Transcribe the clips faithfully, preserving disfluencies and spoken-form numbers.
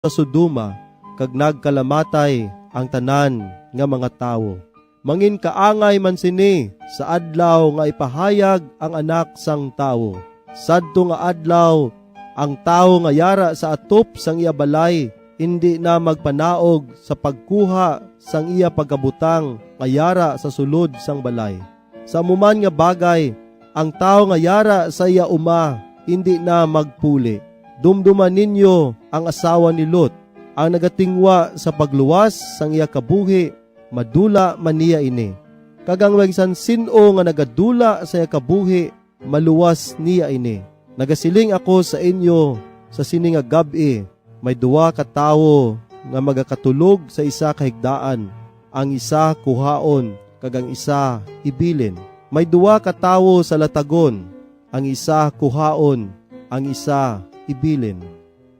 sa Sodoma, kag nagkalamatay ang tanan nga mga tawo. Manginkaangay man sini sa adlaw nga ipahayag ang Anak sang Tawo. Sadto nga adlaw, ang tawo nga yara sa atop sang iya balay indi na magpanaog sa pagkuha sang iya pagkabutang nga yara sa sulod sang balay. Sa amo man nga bagay, ang tawo nga yara sa iya uma indi na magpuli. Dumduma ninyo ang asawa ni Lot, ang nagatingwa sa pagluwas sang iya kabuhi, madula man niya ini. Kag ang bisan sin-o nga nagadula sa iya kabuhi, maluwas niya ini. Nagasiling ako sa inyo, sa sini nga gab-i, may duha ka tawo nga magakatulog sa isa ka higdaan, ang isa kuhaon, kag ang isa ibilin. May duha ka tawo sa latagon, ang isa kuhaon, ang isa ibilin.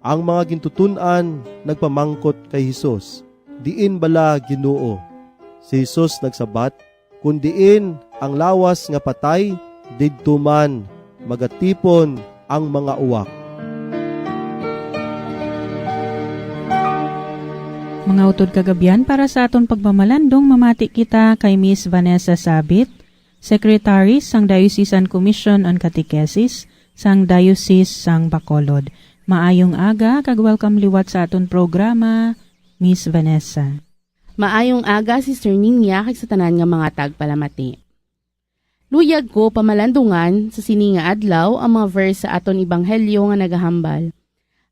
Ang mga gintuton-an nagpamangkot kay Jesus, "Diin bala, Ginoo?" Si Jesus nagsabat, "Kon diin ang lawas nga patay, didto man magatipon ang mga uwak." Mga utod kag abyan, para sa aton pagpamalandong, mamati kita kay Miss Vanessa Sabit, Secretary sang Diocesan Commission on Catechesis sang Diocese sang Bacolod. Maayong aga kag welcome liwat sa aton programa, Miss Vanessa. Maayong aga, Sister Ninya, kag sa tanan nga mga tagpalamati. Luyag ko pamalandungan sa sini nga adlaw ang mga verse sa aton ebanghelyo nga nagahambal,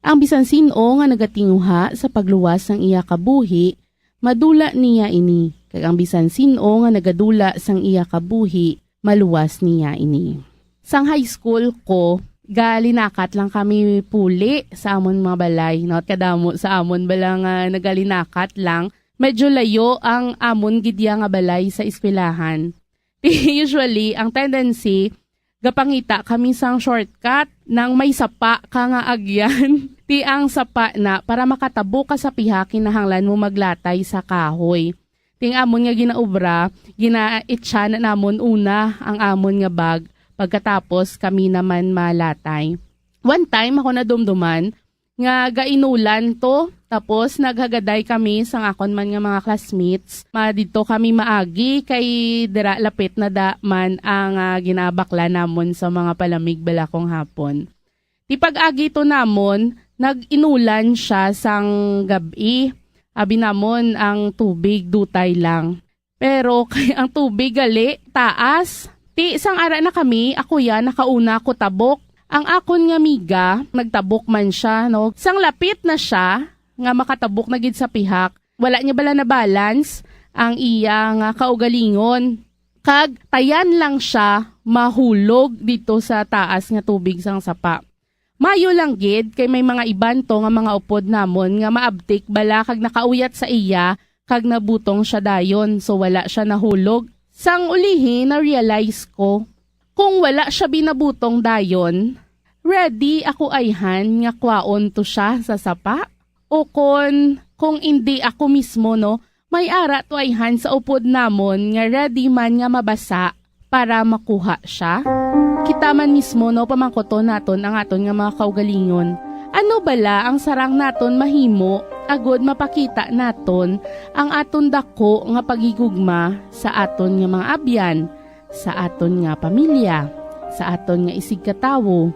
"Ang bisan sin-o nga nagatinguha sa pagluwas sang iya kabuhi, madula niya ini, kag ang bisan sin-o nga nagadula sang iya kabuhi, maluwas niya ini." Sang high school ko, galinakat lang kami puli sa amon mga balay, no? Kadamo sa amon bala nga nagalinakat lang. Medyo layo ang amon gid ya nga balay sa eskwelahan. Usually, ang tendency, gapangita kami sang shortcut nang may sapa ka nga agyan. Ti ang sapa na, para makatabok ka sa pihak, kinahanglan mo maglatay sa kahoy. Ti ang amon nga ginaobra, ginaitsa na namon una ang amon nga bag, pagkatapos kami naman malatay. One time, ako nadumduman nga gainulan to, tapos naghagaday kami sang akon man nga mga classmates. Ma-, didto kami maagi kay dira lapit na da man ang, ah, ginaabaklan namon sa mga palamig balakong hapon. Ti pag-agi to namon, nag-inulan siya sang gab-i. Abi namon, ang tubig dutay lang. Pero kay ang tubig gali taas. Ti sang ara na kami, ako ya nakauna ko tabok. Ang akon nga amiga, nagtabok man siya, no? Sang lapit na siya nga makatabok na gid sa pihak, wala niya bala na-balance ang iya nga kaugalingon. Kag tayan lang siya mahulog dito sa taas nga tubig sang sapa. Mayo lang gid kay may mga iban to nga mga upod namon nga maabtik bala kag nakauyat sa iya kag nabutong siya dayon, so wala siya nahulog. Sang ulihi, na-realize ko, kung wala siya binabutong dayon, ready ako ayhan nga kwaon to siya sa sapa. Ukon, kung indi ako mismo, no, may ara to ayhan sa upod namon nga ready man nga mabasa para makuha siya. Kita man mismo, no, pamangkuton naton ang aton nga mga kaugalingon. Ano bala ang sarang naton mahimo agod mapakita naton ang aton dako nga paghigugma sa aton nga mga abyan, sa aton nga pamilya, sa aton nga isigkatawo?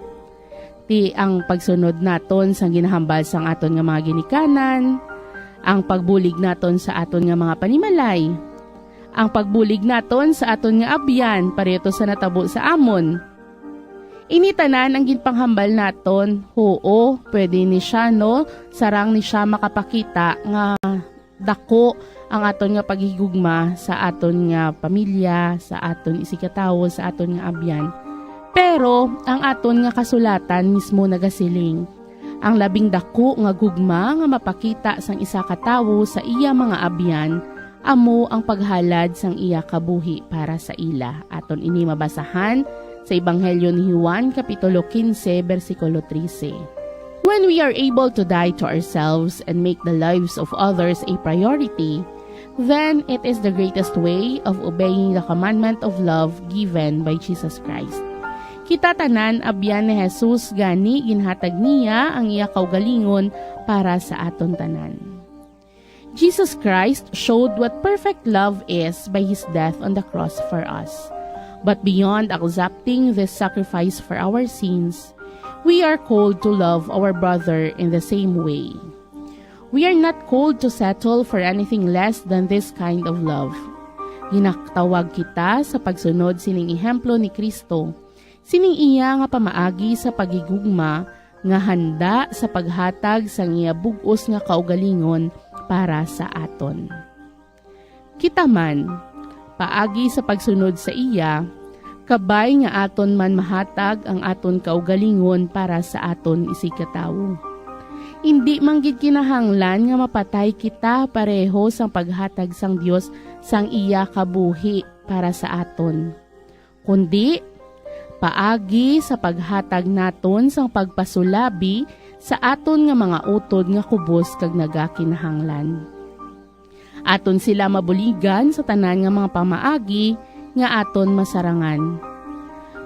Ti ang pagsunod naton sang ginahambal sang aton nga mga ginikanan, ang pagbulig naton sa aton nga mga panimalay, ang pagbulig naton sa aton nga abyan, pareho to sa natabo sa amon. Ini tanan ang ginpanghambal naton. Huo, pwede ni siya, no? Sarang ni siya makapakita nga dako ang aton nga paghigugma sa aton nga pamilya, sa aton isigkatawo, sa aton nga abyan. Pero ang aton nga kasulatan mismo nagasiling, ang labing dako nga gugma nga mapakita sang isa ka tawo sa iya mga abyan amo ang paghalad sang iya kabuhi para sa ila. Aton ini mabasahan sa Ebanghelyo ni Juan, Kapitulo quince, bersikulo trese. When we are able to die to ourselves and make the lives of others a priority, then it is the greatest way of obeying the commandment of love given by Jesus Christ. Kita tanan abyan ni Jesus, gani ginhatag niya ang iya kaugalingon para sa aton tanan. Jesus Christ showed what perfect love is by his death on the cross for us. But beyond accepting this sacrifice for our sins, we are called to love our brother in the same way. We are not called to settle for anything less than this kind of love. Ginatawag kita sa pagsunod sining ehemplo ni Cristo, sining iya nga pamaagi sa paghigugma nga handa sa paghatag sang iya bug-os nga kaugalingon para sa aton. Kita man, paagi sa pagsunod sa iya, kabay nga aton man mahatag ang aton kaugalingon para sa aton isigkatawo. Indi man gid kinahanglan nga mapatay kita pareho sang paghatag sang Dios sang iya kabuhi para sa aton, kundi paagi sa paghatag naton sang pagpasulabi sa aton nga mga utod nga kubos kag nagakinahanglan. Aton sila mabuligan sa tanan nga mga pamaagi nga aton masarangan.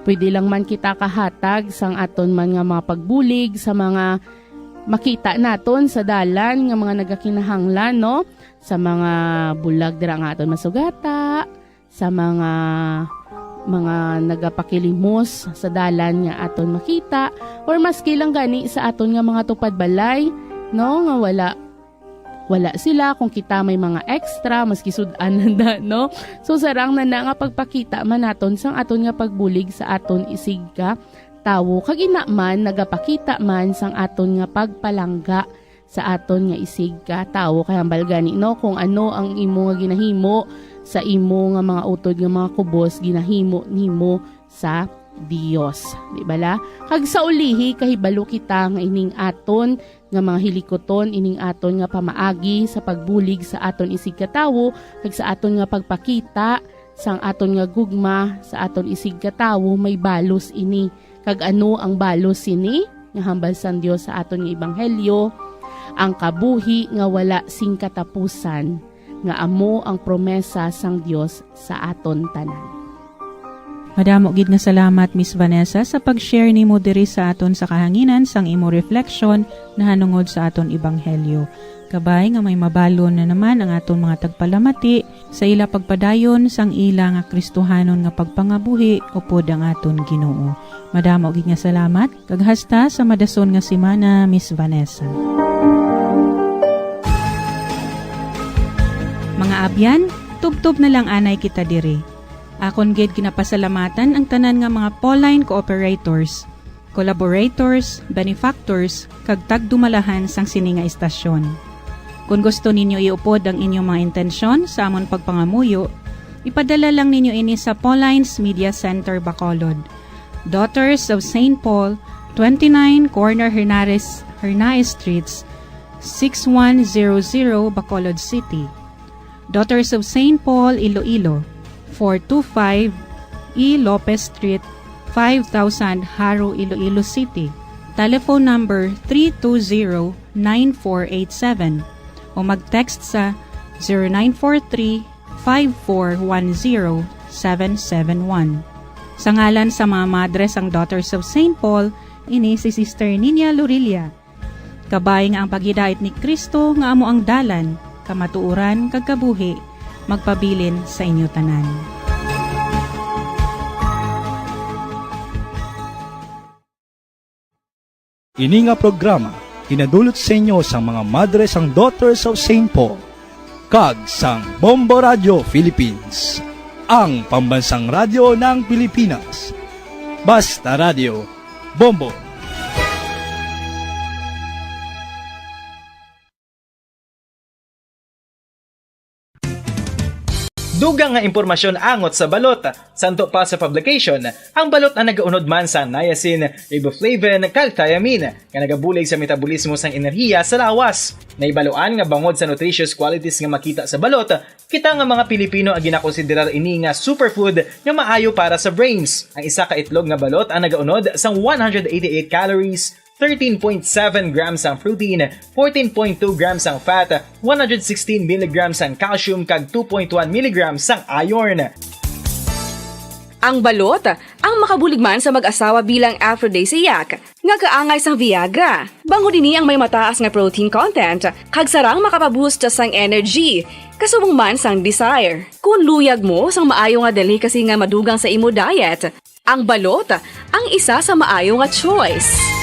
Pwede lang man kita kahatag sang aton man nga mga pagbulig sa mga makita naton sa dalan nga mga nagakinahanglan, no? Sa mga bulag dira nga aton masugata, sa mga, mga nagapakilimos sa dalan nga aton makita, or maski lang gani sa aton nga mga tupad balay, no, nga wala, wala sila, kung kita may mga extra, maski sud-an na, no? So, sarang na na nga pagpakita man naton sang aton nga pagbulig sa aton isigkatawo, kag ina man nagapakita man sang aton nga pagpalangga sa aton nga isigkatawo. Kay hambal gani, no, kung ano ang imo nga ginahimo sa imo nga mga utod nga mga kubos, ginahimo nimo sa Dios. Di bala? Kag sa ulihi, kahibalo kita nga ining aton nga mga hilikuton, ining aton nga pamaagi sa pagbulig sa aton isigkatawo, kag sa aton nga pagpakita sang aton nga gugma sa aton isigkatawo, may balos ini. Kag ano ang balos sini? Nga hambal sang Dios sa aton nga ebanghelyo, ang kabuhi nga wala sing katapusan, nga amo ang promesa sang Dios sa aton tanan. Madamo gid nga salamat, Miss Vanessa, sa pag-share nimo diri sa aton sa kahanginan sang imo reflection nahanungod sa aton ebanghelyo. Kabay nga may mabalon na naman ang aton mga tagpalamati sa ila pagpadayon sang ila nga Kristohanon nga pagpangabuhi upod ang aton Ginoo. Madamo gid nga salamat, kag hasta sa madason nga semana, Miss Vanessa. Mga abyan, tubtob na lang anay kita diri. Akon gid ginapasalamatan ang tanan nga mga Pauline cooperators, collaborators, benefactors, kag tagdumalahan sang sini nga istasyon. Kon gusto ninyo iupod ang inyong mga intensyon sa amon pagpangamuyo, ipadala lang ninyo ini sa Pauline's Media Center, Bacolod, Daughters of Saint Paul, twenty-nine Corner Hernares, Hernaez Streets, six one zero zero, Bacolod City. Daughters of Saint Paul, Iloilo, four two five E Lopez Street, five thousand, Jaro, Iloilo City. Telephone number three two zero nine four eight seven o mag-text sa zero nine four three five four one zero seven seven one. Sa ngalan sa mga madre sang Daughters of Saint Paul, ini si Sister Nina Lorilla. Kabay nga ang paghidait ni Cristo nga amo ang dalan, kamatuoran, kag kabuhi, magpabilin sa inyo tanan. Ini nga programa ginadulot sa inyo sang mga madre sang Daughters of Saint Paul kag sang Bombo Radio Philippines, ang pambansang radyo ng Pilipinas. Basta Radio, Bombo. Dugang nga impormasyon angot sa balot. Santo pa sa publication, ang balot ang nagaunod man sa niacin, riboflavin, kag thiamine, nga nagabulig sa metabolismo sang enerhiya sa lawas. Naibaluan nga bangod sa nutritious qualities nga makita sa balot, kita nga mga Pilipino ang ginakonsiderar ini nga superfood nga maayo para sa brains. Ang isa ka itlog nga balot ang nagaunod sang one hundred eighty-eight calories, thirteen point seven grams ang protein, fourteen point two grams ang fat, one hundred sixteen milligrams ang calcium, kag two point one milligrams ang iron. Ang balot, ang makabulig man sa mag-asawa bilang aphrodisiac, nga kaangay sang Viagra. Bangod ini ang may mataas nga protein content, kag sarang makapaboost sang energy, kasubong man sang desire. Kung luyag mo sang maayo nga delicacy nga madugang sa imo diet, ang balot ang isa sa maayo nga choice.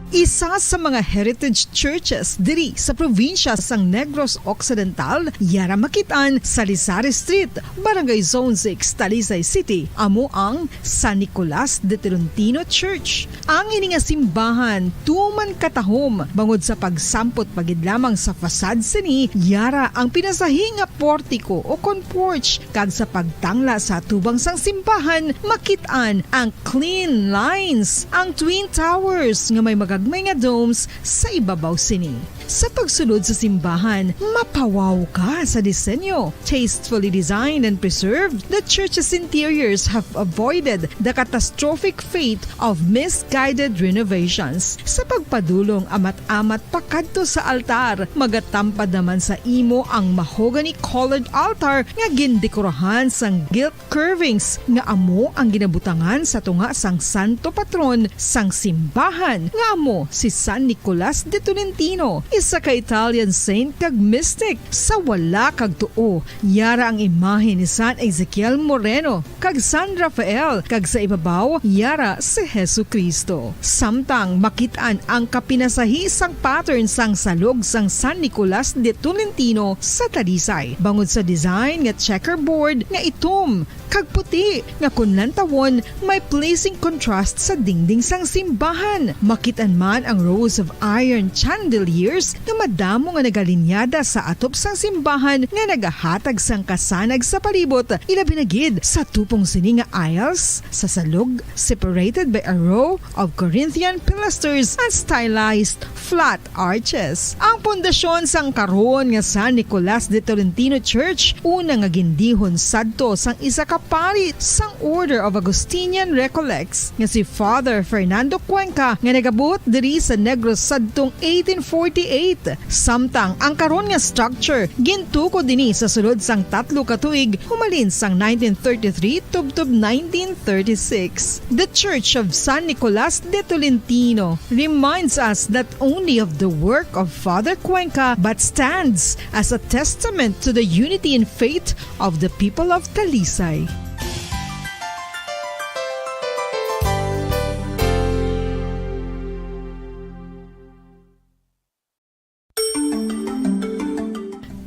Isa sa mga heritage churches diri sa probinsya sang Negros Occidental, yara makit-an sa Rizal Street, Barangay Zone six, Talisay City, amo ang San Nicolas de Tolentino Church. Ang ini nga simbahan tuman katahom bangod sa pagsampot pa gid lamang sa facade sini, yara ang pinasahi nga portico o kon porch, kag sa pagtangla sa atubang sang simbahan, makit-an ang clean lines, ang twin towers nga may magagmay nga domes sa ibabaw sini. Sa pagsulod sa simbahan, mapawaw ka sa disenyo. Tastefully designed and preserved, the church's interiors have avoided the catastrophic fate of misguided renovations. Sa pagpadulong amat-amat pakadto sa altar, magatampad naman sa imo ang mahogany-colored altar nga gindekorahan sang gilt curvings nga amo ang ginabutangan sa tunga sang santo patron sang simbahan, nga amo si San Nicolas de Tolentino, isa ka Italian saint kag mystic. Sa wala kag tuo, yara ang imahe ni San Ezekiel Moreno kag San Rafael, kag sa ibabaw, yara si Jesu-Cristo. Samtang makit-an ang kapinasahi sang pattern sang salog sang San Nicolas de Tolentino sa Talisay, bangod sa design nga checkerboard nga itom kag puti, nga kon lantawon, may pleasing contrast sa dingding sang simbahan. Makit-an man ang rows of iron chandeliers nga madamo nga nagalinyada sa atop sang simbahan nga nagahatag sang kasanag sa palibot, ilabi na gid sa tupong sini nga aisles sa salog, separated by a row of Corinthian pilasters and stylized flat arches. Ang pundasyon sang karon nga San Nicolas de Tolentino Church, una nga gindihon sadto sang isa ka pari sang Order of Augustinian Recollects, nga si Father Fernando Cuenca, nga nagabot diri sa Negros sadtong eighteen forty-eight. Samtang ang karon nga structure gintukod dinhi sa sulod sang tatlo ka tuig, humalin sang nineteen thirty-three tubtob nineteen thirty-six. The Church of San Nicolas de Tolentino reminds us not only of the work of Father Cuenca, but stands as a testament to the unity in faith of the people of Talisay.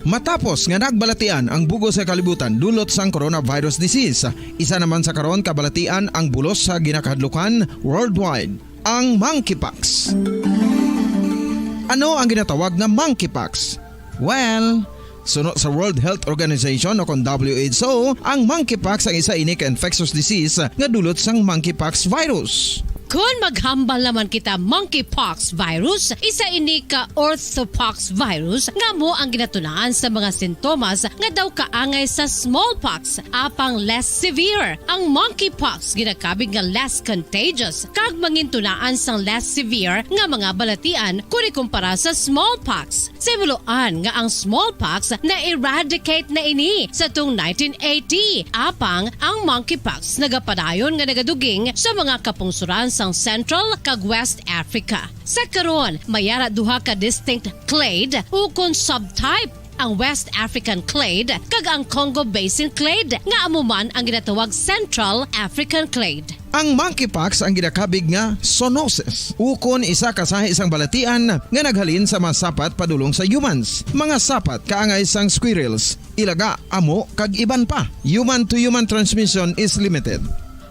Matapos nga nagbalatian ang bug-os nga kalibutan dulot sang coronavirus disease, isa naman sa karon kabalatian ang bulos sa ginakahadlukan worldwide, ang monkeypox. Ano ang ginatawag nga monkeypox? Well, suno sa World Health Organization o kon W H O, ang monkeypox ang isa ini ka infectious disease nga dulot sang monkeypox virus. Kon maghambal naman kita, monkeypox virus, isa ini ka orthopox virus nga amo ang ginatunaan sa mga sintomas nga daw kaangay sa smallpox, apang less severe. Ang monkeypox ginakabig nga less contagious kag mangintunaan sang less severe nga mga balatian kon ikumpara sa smallpox. Sa himuloan nga ang smallpox na-eradicate na ini sa tung nineteen eighty, apang ang monkeypox nagapadayon nga nagaduging sa mga kapungsoran sang Central kag West Africa. Sa karon, may ara duha ka distinct clade ukon subtype, ang West African clade kag ang Congo Basin clade, nga amo man ang ginatawag Central African clade. Ang monkeypox ang ginakabig nga zoonosis, ukon isa ka sahi sang balatian nga naghalin sa mga sapat padulong sa humans, mga sapat kaangay sang squirrels, ilaga, amo, kag iban pa. Human-to-human transmission is limited.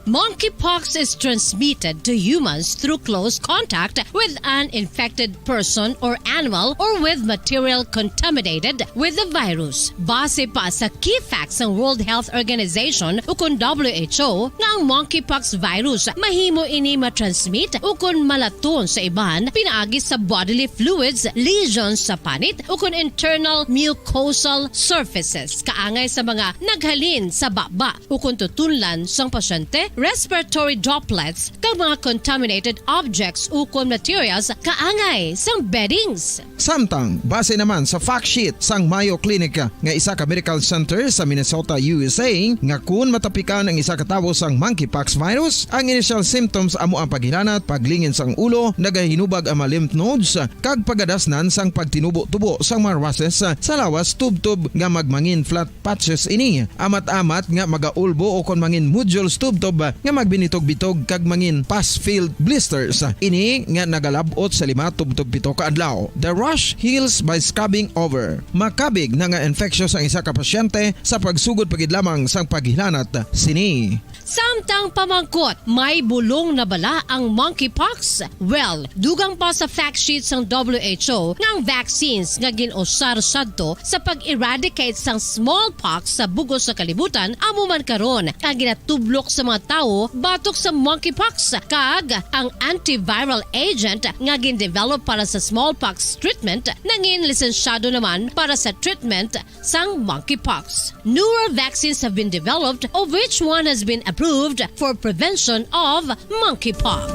Monkeypox is transmitted to humans through close contact with an infected person or animal or with material contaminated with the virus. Base pa sa key facts sang World Health Organization ukon W H O, nga ang monkeypox virus mahimo ini matransmit ukon malaton sa iban pinaagi sa bodily fluids, lesions sa panit, ukon internal mucosal surfaces, kaangay sa mga naghalin sa baba ukon tutunlan sang pasyente respiratory droplets, kag mga contaminated objects ukon materials kaangay sang beddings. Samtang, base naman sa fact sheet sang Mayo Clinic nga isa ka medical center sa Minnesota, U S A, nga kun matapikan ang isa ka tawo sang monkeypox virus, ang initial symptoms amo ang paghilanat, paglingin sang ulo, nagahinubag ang mga lymph nodes, kag pagadasnan sang pagtinubo-tubo sang mga rushes sa lawas tubtob nga magmangin flat patches ini, amat-amat nga magaulbo o kon mangin nodules tubtob nga magbinitog-bitog kag mangin pus-filled blisters ini nga nagalab-ot sa lima tubtob pito ka adlaw. The rash heals by scabbing over. Makabig na nga infectious ang isa ka pasyente sa pagsugod pa gid lamang sang paghilanat sini. Samtang pamangkot, may bulong na bala ang monkeypox? Well, dugang pa sa fact sheet sang W H O nga ang vaccines nga gin-usar sadto sa pag-eradicate sang smallpox sa bug-os nga kalibutan amo man karon ang ginatublok sa mga tawo batok sa monkeypox, kag ang antiviral agent nga gin-develop para sa smallpox treatment nangin lisensyado naman para sa treatment sang monkeypox. Newer vaccines have been developed, of which one has been approved for prevention of monkeypox.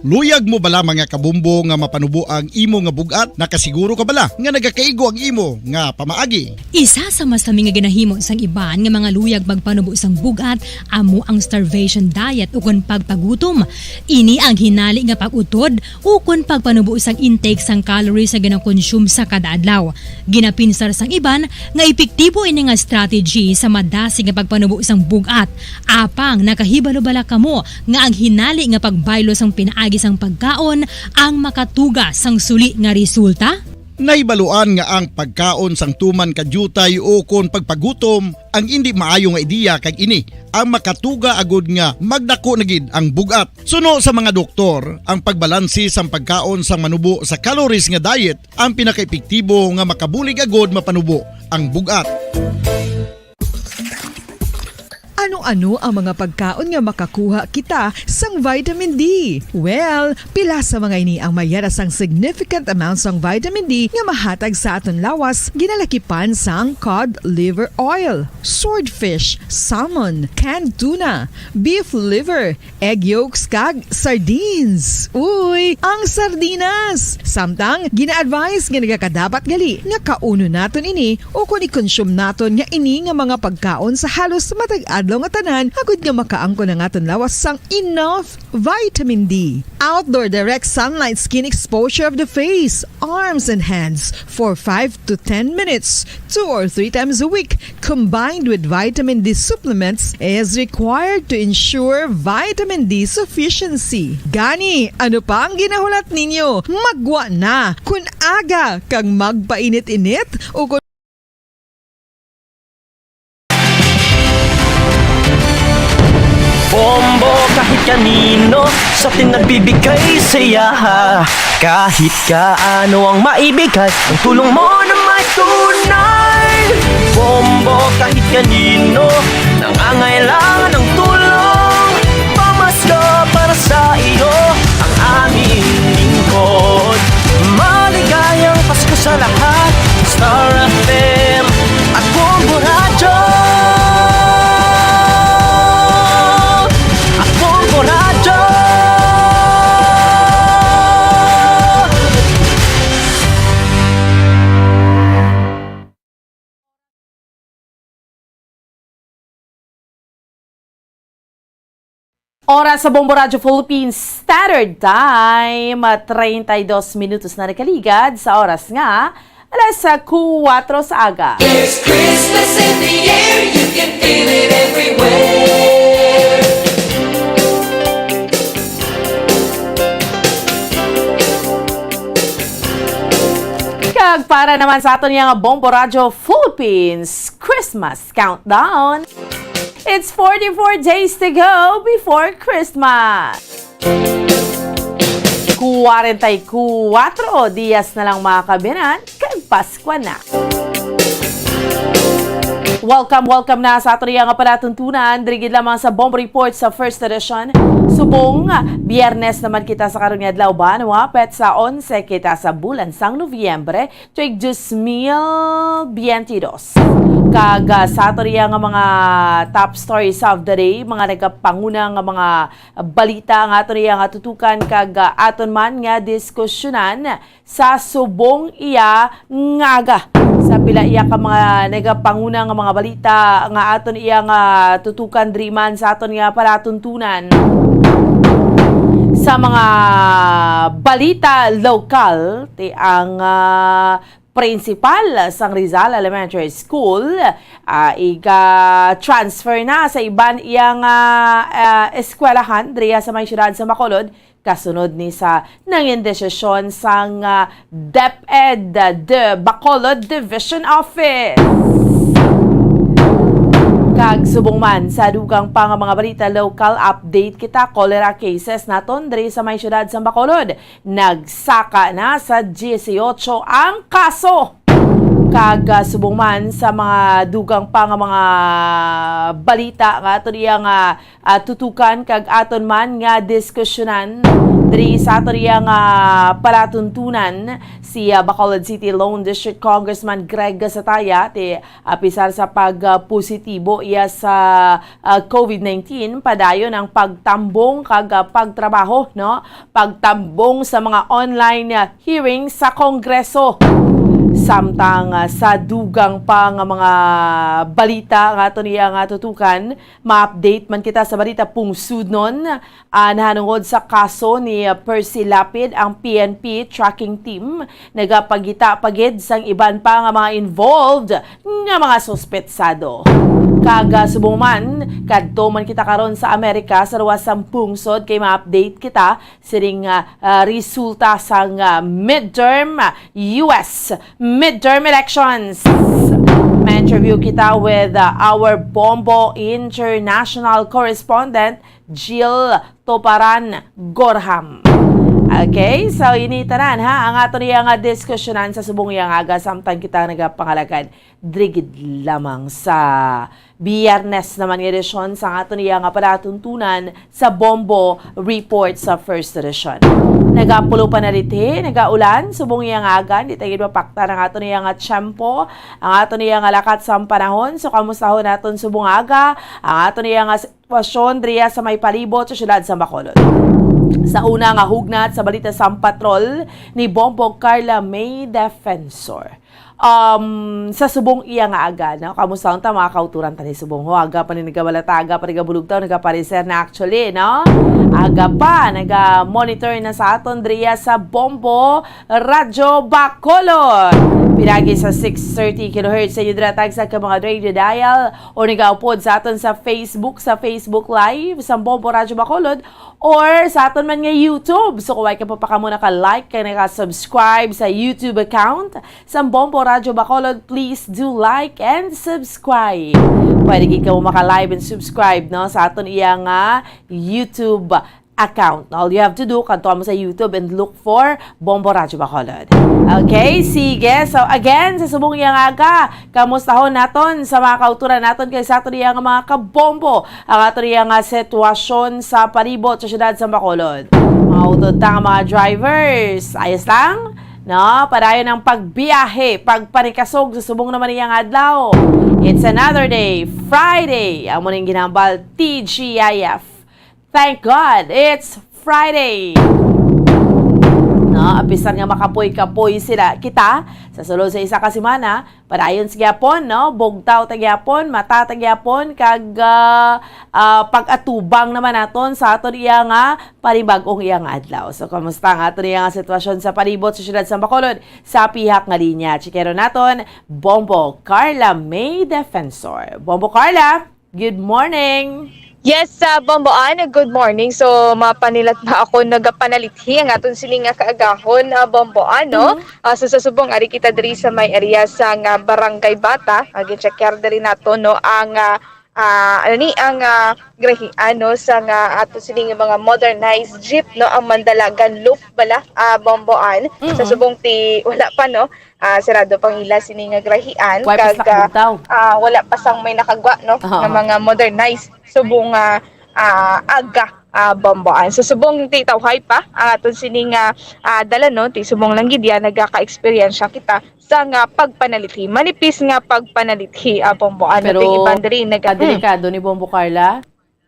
Luyag mo bala, mga kabombo, nga mapanubo ang imo nga bug-at? Nakasiguro ka bala nga nagakaigo ang imo nga pamaagi? Isa sa masami nga ginahimo sang iban nga mga luyag magpanubo sang bug-at amo ang starvation diet ukon pagpagutom. Ini ang hinali nga pag-utod ukon pagpanubo sang intake sang calories nga ginakonsume sa kada adlaw. Ginapinsar sang iban nga epektibo ini nga strategy sa madasig nga pagpanubo sang bug-at. Apang nakahibalo bala kamo nga ang hinali nga pagbaylo sang pinaagi sang pagkaon ang makatuga sang suli nga resulta? Nahibaluan nga ang pagkaon sang tuman ka diutay ukon pagpagutom ang indi maayo nga ideya, kag ini ang makatuga agud nga magdako na gid ang bug-at. Suno sa mga doktor, ang pagbalanse sang pagkaon sang manubo sa calories nga diet ang pinakaepektibo nga makabulig agud mapanubo ang bug-at. Ano-ano ang mga pagkaon nga makakuha kita sang vitamin D? Well, pila sa mga ini ang mayara sang significant amount sang vitamin D nga mahatag sa aton lawas, ginalakipan sang cod liver oil, swordfish, salmon, canned tuna, beef liver, egg yolks, kag sardines. Uy, ang sardinas! Samtang, gina-advise nga nagakadapat gali nga kaunon naton ini ukon i-consume naton nga ini nga mga pagkaon sa halos matag adlaw nga tanan, agud nga makaangkon ang aton lawas sang enough vitamin D. Outdoor direct sunlight skin exposure of the face, arms, and hands for five to ten minutes, two or three times a week, combined with vitamin D supplements, is required to ensure vitamin D sufficiency. Gani, ano pa ang ginahulat ninyo? Maggwa na! Kun aga kag magpainit-init, o kun Bombo kahit kanino, sa atin nagbibigay saya. Kahit kaano ang maibigay, ang tulong mo na may tunay. Bombo kahit kanino, nangangailangan ng tulong. Pamasko para sa iyo, ang aming lingkod. Maligayang Pasko sa lahat. Star F M at Bombo Radyo. At Bombo Radyo. Oras sa Bombo Radyo Philippines Standard Time, treinta y dos minutos na nakaligad sa oras nga alas kuwatro sa aga. There's Christmas in the air, you can feel it everywhere. Kag para naman sa aton nga Bombo Radyo Philippines Christmas Countdown, it's forty-four days to go before Christmas. Kwarenta y kuwatro dias na lang, mga kaabyanan, kag Pasko na. Welcome, welcome na sa ato niya nga palatuntunan. Diri gid lamang sa Bombo Report sa First Edition. Subong, Biyernes naman kita sa karon nga adlaw, ba, no? Petsa onse kita sa bulan sang Nobyembre, tuig dos mil biyente dos. Kag, ah, sa ato niya nga mga top stories of the day, mga nagapanguna nga mga balita nga ato niya nga tutukan kag, ah, aton man nga diskusyonan sa subong iya nga aga. Sa pila iya ka mga nagapanguna nga mga balita nga aton iya nga tutukan diri man sa aton nga palatuntunan. Sa mga balita lokal, ti ang, ah, principal sang Rizal Elementary School, ah, iga-transfer na sa iban iya nga, ah, eskwelahan diriya sa may siyudad sa Bacolod, kasunod ni sa nangin desisyon sang, ah, DepEd, ah, de Bacolod Division Office. Kag subong man sa dugang pa nga mga balita, local update kita, cholera cases naton diri sa may siyudad sa Bacolod. Nagsaka na sa diyesyocho ang kaso. Kag, ah, subong man sa mga dugang pa nga mga balita nga aton iya nga, ah, tutukan kag aton man nga diskusyonan diri sa aton iya nga palatuntunan, si, ah, Bacolod City Lone District Congressman Greg Gasataya, ti, ah, pisar sa pag, ah, positibo iya sa, ah, COVID nineteen, padayon ang pagtambong kag, ah, pagtrabaho, no? Pagtambong sa mga online, ah, hearing sa Kongreso. Samtang, ah, sa dugang pa nga mga balita nga aton iya nga tutukan, ma-update man kita sa balita pungsudnon, ah, nahanungod sa kaso ni, ah, Percy Lapid. Ang P N P tracking team nagapangita pa gid sang iban pa nga mga involved nga mga suspetsado. Kag, ah, subong man, kadto man kita karon sa Amerika, sa luwas sang pungsod, kay ma-update kita sining, ah, ah, resulta sang, ah, midterm, ah, U S midterm elections. Ma-interview kita with, ah, our Bombo International correspondent, Jill Toparan Gorham. Okay, so ini tanan, ha, ang ato niya nga diskusyonan sa subong iya nga aga, samtang kita nagapangalagad diri gid lamang sa Biyernes naman nga edisyon sa ato niya nga palatuntunan sa Bombo Report sa First Edition. Nagapulo panalithi, nagaulan subong iya nga aga, di ta gid mapaktan ang ato niya nga tiyempo, ang ato niya nga lakat sang panahon. So, kamustahon naton subong aga ang ato niya nga sitwasyon diriya sa may palibot sa siyudad sa Bacolod. Sa una nga hugnat sa balita sang patrol ni Bombo Carla May Defensor. Um, sa subong iya nga aga, no? Kamusta unta, mga kauturan, tani subong ho? Aga pa ni nagabalata, aga pa nagabulugtaw, nagapareser na actually, no? Aga pa, naga-monitor na sa aton diriya sa Bombo Radyo Bacolod. Pinagi sa six thirty kilohertz sa inyo dira tagsa ka mga radio dial o nagaupod sa aton sa Facebook, sa Facebook Live sa Bombo Radyo Bacolod, or sa aton man nga YouTube. So, kung wala ka pa, pa kamo naka-like kag naka-subscribe sa YouTube account sa Bombo Radyo Bacolod, please do like and subscribe. Pwede gid kamo maka-live and subscribe, no, sa aton iya nga YouTube account. All you have to do, kadto mo sa YouTube and look for Bombo Radyo Bacolod. Okay, sige. So again, sa subong iya nga aga, kamustahon naton sa mga kauturan naton kay sa aton iya nga mga kabombo, ang aton iya nga sitwasyon sa palibot sa siyudad sa Bacolod. Mga utod ta nga mga drivers, ayos lang? No, padayon ang pagbiyahe, pagpanikasog sa subong naman iya nga adlaw. It's another day, Friday. Amo ning ginhambal, T G I F. Thank God, it's Friday. No, apisar nga makapoy-kapoy sila, kita, sa sulod sa isa ka semana, padayon sa gyapon, no? Bugtaw ta gyapon, mata ta gyapon, kag, ah, ah, pag-atubang naman naton sa aton iya nga panibag-ong iya nga adlaw. So, kamusta ang aton iya nga sitwasyon sa palibot sa siyudad sa Bacolod? Sa pihak nga linya, chikero naton, Bombo Carla May Defensor. Bombo Carla, good morning. Yes, ah, Bombo Ann, good morning. So, mapanilat na ako nagapanalithi ang aton sini nga kaagahon, ah, Bombo Ann, no? Mhm. Ah, so, sa subong, ari kita diri sa may area sa nga Barangay Bata. Ah, gin-checker diri nato, no, ang, ah, ah, ano ni ang, ah, grahian, no, sa nga ato sini nga mga modernized jeep, no, ang Mandalagan Loop bala, ah, Bomboan. Sa Mm. subong ti wala pa, no, ah, sarado pang ila sini nga grahian, Wala pa kag, sa ah, kabugtaw. ah, wala pa sang may nakagwa, no, Oo. nga mga modernized subong, ah, ah, aga, ah, Bomboan. Sa subong ti tawhay pa ang aton sini nga, ah, dala, no, ti subong lang gid yan, nagaka-experience kita sa nga pagpanalithi. Manipis nga pagpanalithi, ah, Bomboan. Pero Ting iban diri, nag-, ang mm. delikado ni Bombo Carla,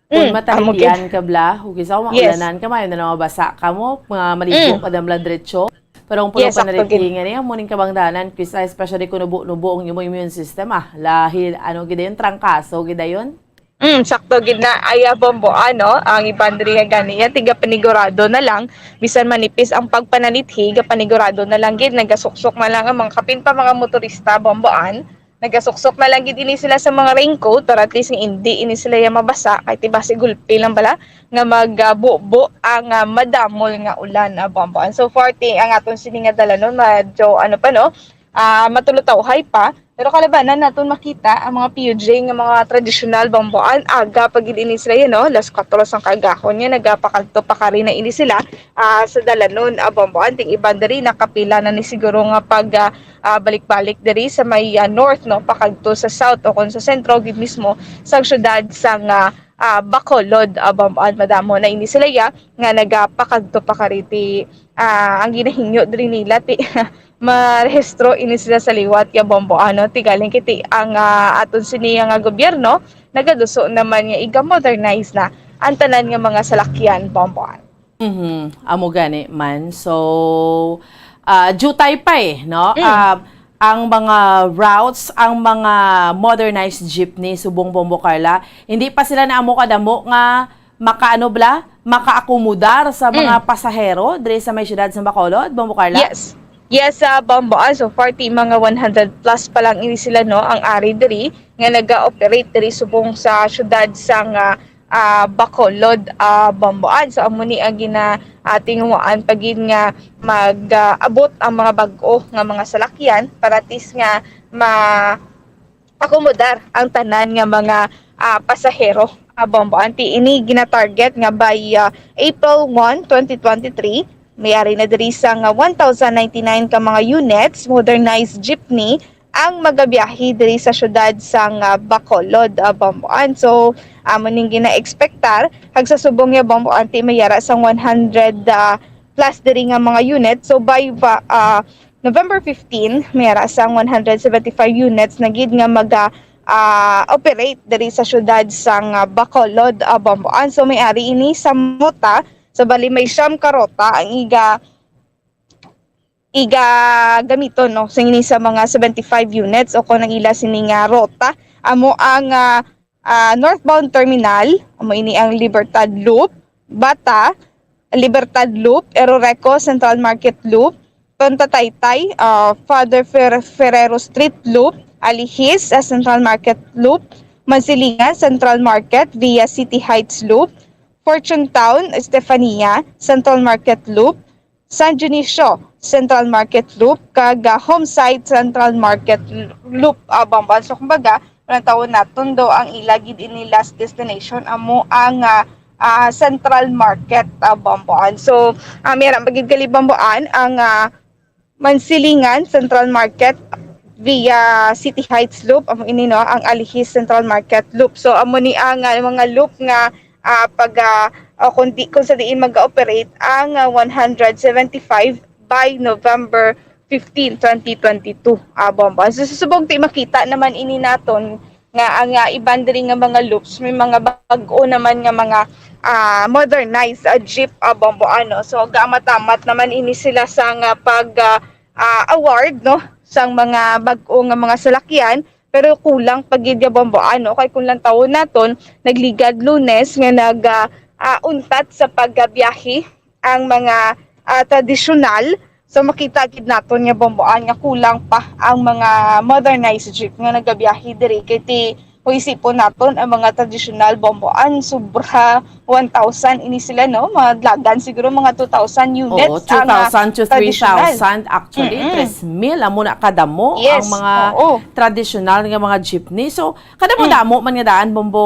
kung Mm, amo gid. matalitian ka bla, o kisa kung Yes. maulanan ka, mayo na lang mabasa ka mo, mga maligo Mm. ka damla diretso. Pero ang puno Yes, sakto panalithi gid. nga niya, muning kabangdanan, kisa especially kung nubo-nubo ang imong immune system, ah. Lahil, ano gid yun, trangkaso gid yun? Mm, sakto gid na, ay, ah, Bombo, ano, ang iban diri nga gani, yan, tigapanigurado na lang, bisan manipis ang pagpanalithi, gapanigurado na lang gid, nagasuksok na lang ang mga kapin pa mga motorista, Bomboan, nagasuksok na lang gid ini sila sa mga raincoat, para at least nga hindi ini sila ya mabasa, kay ti basi gulpi lang bala, nga magbubo ang, ah, madamol nga ulan, ah, Bomboan. So, forty ang aton sini nga dalanon, medyo, ano pa, no, ah, matulutawhay pa, pero kalabanan naton makita ang mga P U J nga mga tradisyonal, Bomboan, aga pa gid ini sila yan, no? Las kuwatro sang kaagahon nga nagapakadto pa kari na ini sila, ah, sa dalanon, ah, Bomboan. Ting iban diri nakapila na ni siguro nga pag, ah, ah, balik-balik diri sa may, ah, north, no, pakadto sa south o kon sa sentro gid mismo sa syudad sang, ah, ah, Bacolod, ah, Bomboan. Madamo na ini sila ya nga nagapakadto pa kari ti, ah, ang ginahingyo diri nila ti marehistro ini sila sa liwat ya, Bomboan, no? Ti galing kiti ang, ah, aton sini nga gobyerno nagaduso naman nga iga-modernize na ang tanan nga mga salakyan, Bomboan. Mhm. Amo gani man. So, ah, jutay pa eh, no? Mm. Ah, ang mga routes, ang mga modernized jeepney, subong Bombo Carla, hindi pa sila na amo kadamo nga makaano bla, makaakomodar sa mga Mm. pasahero diri sa may siyudad sa Bacolod, Bombo Carla? Yes. Yes, sa Bomboan, so forty, mga one hundred plus pa lang ini sila, no, ang ari diri nga naga-operate diri subong sa siyudad sang, ah, ah, Bacolod, ah, Bomboan. So, amo ni ang gina-, ah, tinguhaan pa gid nga mag, ah, abot ang mga bag-o nga mga salakyan para at least nga ma-, akomodar ang tanan nga mga, ah, pasahero, ah, Bomboan. Ti ini gina-target nga by, ah, April one, twenty twenty-three, may ari na diri sa nga one thousand ninety-nine ka mga units, modernized jeepney, ang magabiyahe diri sa siyudad sang, ah, Bacolod, ah, Bomboan. So, amo ning gina-expectar, kag sa subong nga Bomboan, ti may ara sang one hundred, ah, plus diri nga mga unit. So, by, ah, November fifteen, may ara sang one hundred seventy-five units na gid nga maga, ah, operate diri sa siyudad sang, ah, Bacolod, ah, Bomboan. So, may ari ini sa ruta, sa bali may siyam ka ruta ang iga, iga gamiton, no, sini sa mga seventy-five units o kung ang ila sini nga ruta. Amo ang, ah, ah, northbound terminal, amo ini ang Libertad Loop, Bata, Libertad Loop, Eroreco Central Market Loop, Punta Taytay, ah, Father Fer-, Ferrero Street Loop, Alihis, ah, Central Market Loop, Mansilingan Central Market via City Heights Loop, Fortune Town, Estefania Central Market Loop, San Dionisio Central Market Loop, kag, ah, Homeside Central Market L-, Loop, ah, Bomboan. So, kumbaga, ang tawon naton do ang ila gid ini last destination, amo ang, ah, ah, Central Market, ah, Bomboan. So, ah, may ara pa gid gali Bomboan ang, ah, Mansilingan Central Market via City Heights Loop, amo ini, no, ang Alihis Central Market Loop. So, amo ni ang, ah, mga loop nga, ah, pag, ah, o kung di, kung sa diin mag-ooperate ang, ah, one hundred seventy-five by November fifteen, twenty twenty-two, ah, Bomboan. So, sa subong ti makita naman ini naton nga ang, ah, iban diri nga mga loops, may mga bag-o naman nga mga, ah, modernized, ah, jeep, ah, Bomboan, no? So, gamat-amat naman ini sila sa nga pag, ah, ah, award, no, sang mga bag-o nga mga salakyan, pero kulang pa gid ya, Bomboan, no? Kay kung lantawon naton, nagligad Lunes nga nag, ah, ah, untat sa pagbiyahe ang mga, ah, tradisyonal. So, makita gid naton nga Bomboan nga kulang pa ang mga modernized jeep nga nagabiyahe diri. Kay ti, Kung isipon naton ang mga tradisyonal, Bomboan, sobra one thousand ini sila, no? Madlagan siguro mga two thousand Oo, units ang, ah, two thousand to tradisyonal. three thousand actually, Mm-mm. tres mil, amo na kadamo Yes, ang mga oo. tradisyonal nga mga jeepney. So, kadamo-damo Mm. man nga daan, Bombo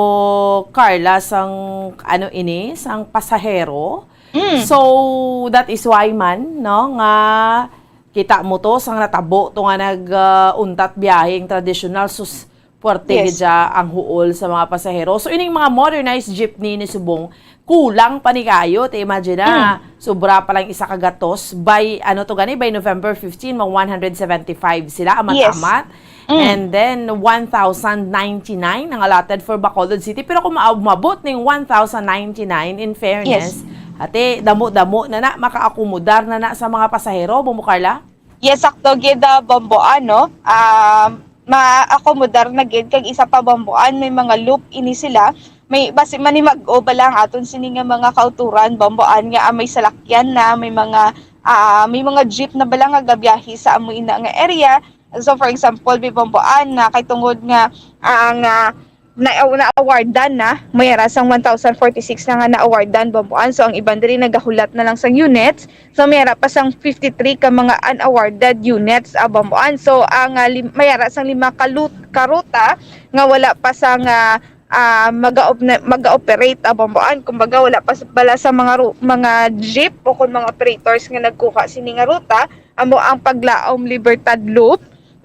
Carla, sang, ano ini, sang pasahero. Mm. So, that is why man, no, nga kita mo to, sang natabo to nga nag, ah, untat biyahe ang tradisyonal, sus, puwerte Yes. gid siya ang huol sa mga pasahero. So, ining mga modernized jeepney ni subong, kulang pa ni kayo. Te, imagine na, Mm. sobra pa lang isa ka gatos. By, ano to gani, by November fifteen, mag one hundred seventy-five sila, Yes. amat-amat. Mm. And then, one thousand ninety-nine ang allotted for Bacolod City. Pero kung maab-, maabot ning one thousand ninety-nine, in fairness, Yes. ate, damo-damo na na, makaakomodar na na sa mga pasahero, Bombo Carla? Yes, sakto gid, ah, Bombo, ano, ah, maakomodar na gid, kag isa pa, Bomboan, may mga loop ini sila. May basi man ni mag-o bala ang aton sini nga mga kauturan, Bomboan, nga, ah, may salakyan na, may mga, ah, may mga jeep na bala nga gabiyahe sa amo ina nga area. So, for example, bi Bomboan, na kay tungod nga, ah, nga na, na-awardan na, may ara sang one thousand forty-six na nga na-awardan, Bomboan. So, ang iban diri nagahulat na lang sang units. So, may ara pa sang fifty-three ka mga unawarded units, ah, Bomboan. So, ang, ah, lim-, may ara sang lima ka lut-, ka ruta nga wala pa sang, ah, ah, mag-a-op-, na, mag-a-operate, ah, Bomboan. Kumbaga, wala pa sa, bala sa mga ru-, mga jeep o kung mga operators nga nagkuha sini nga ruta, amo ang Paglaom Libertad Loop,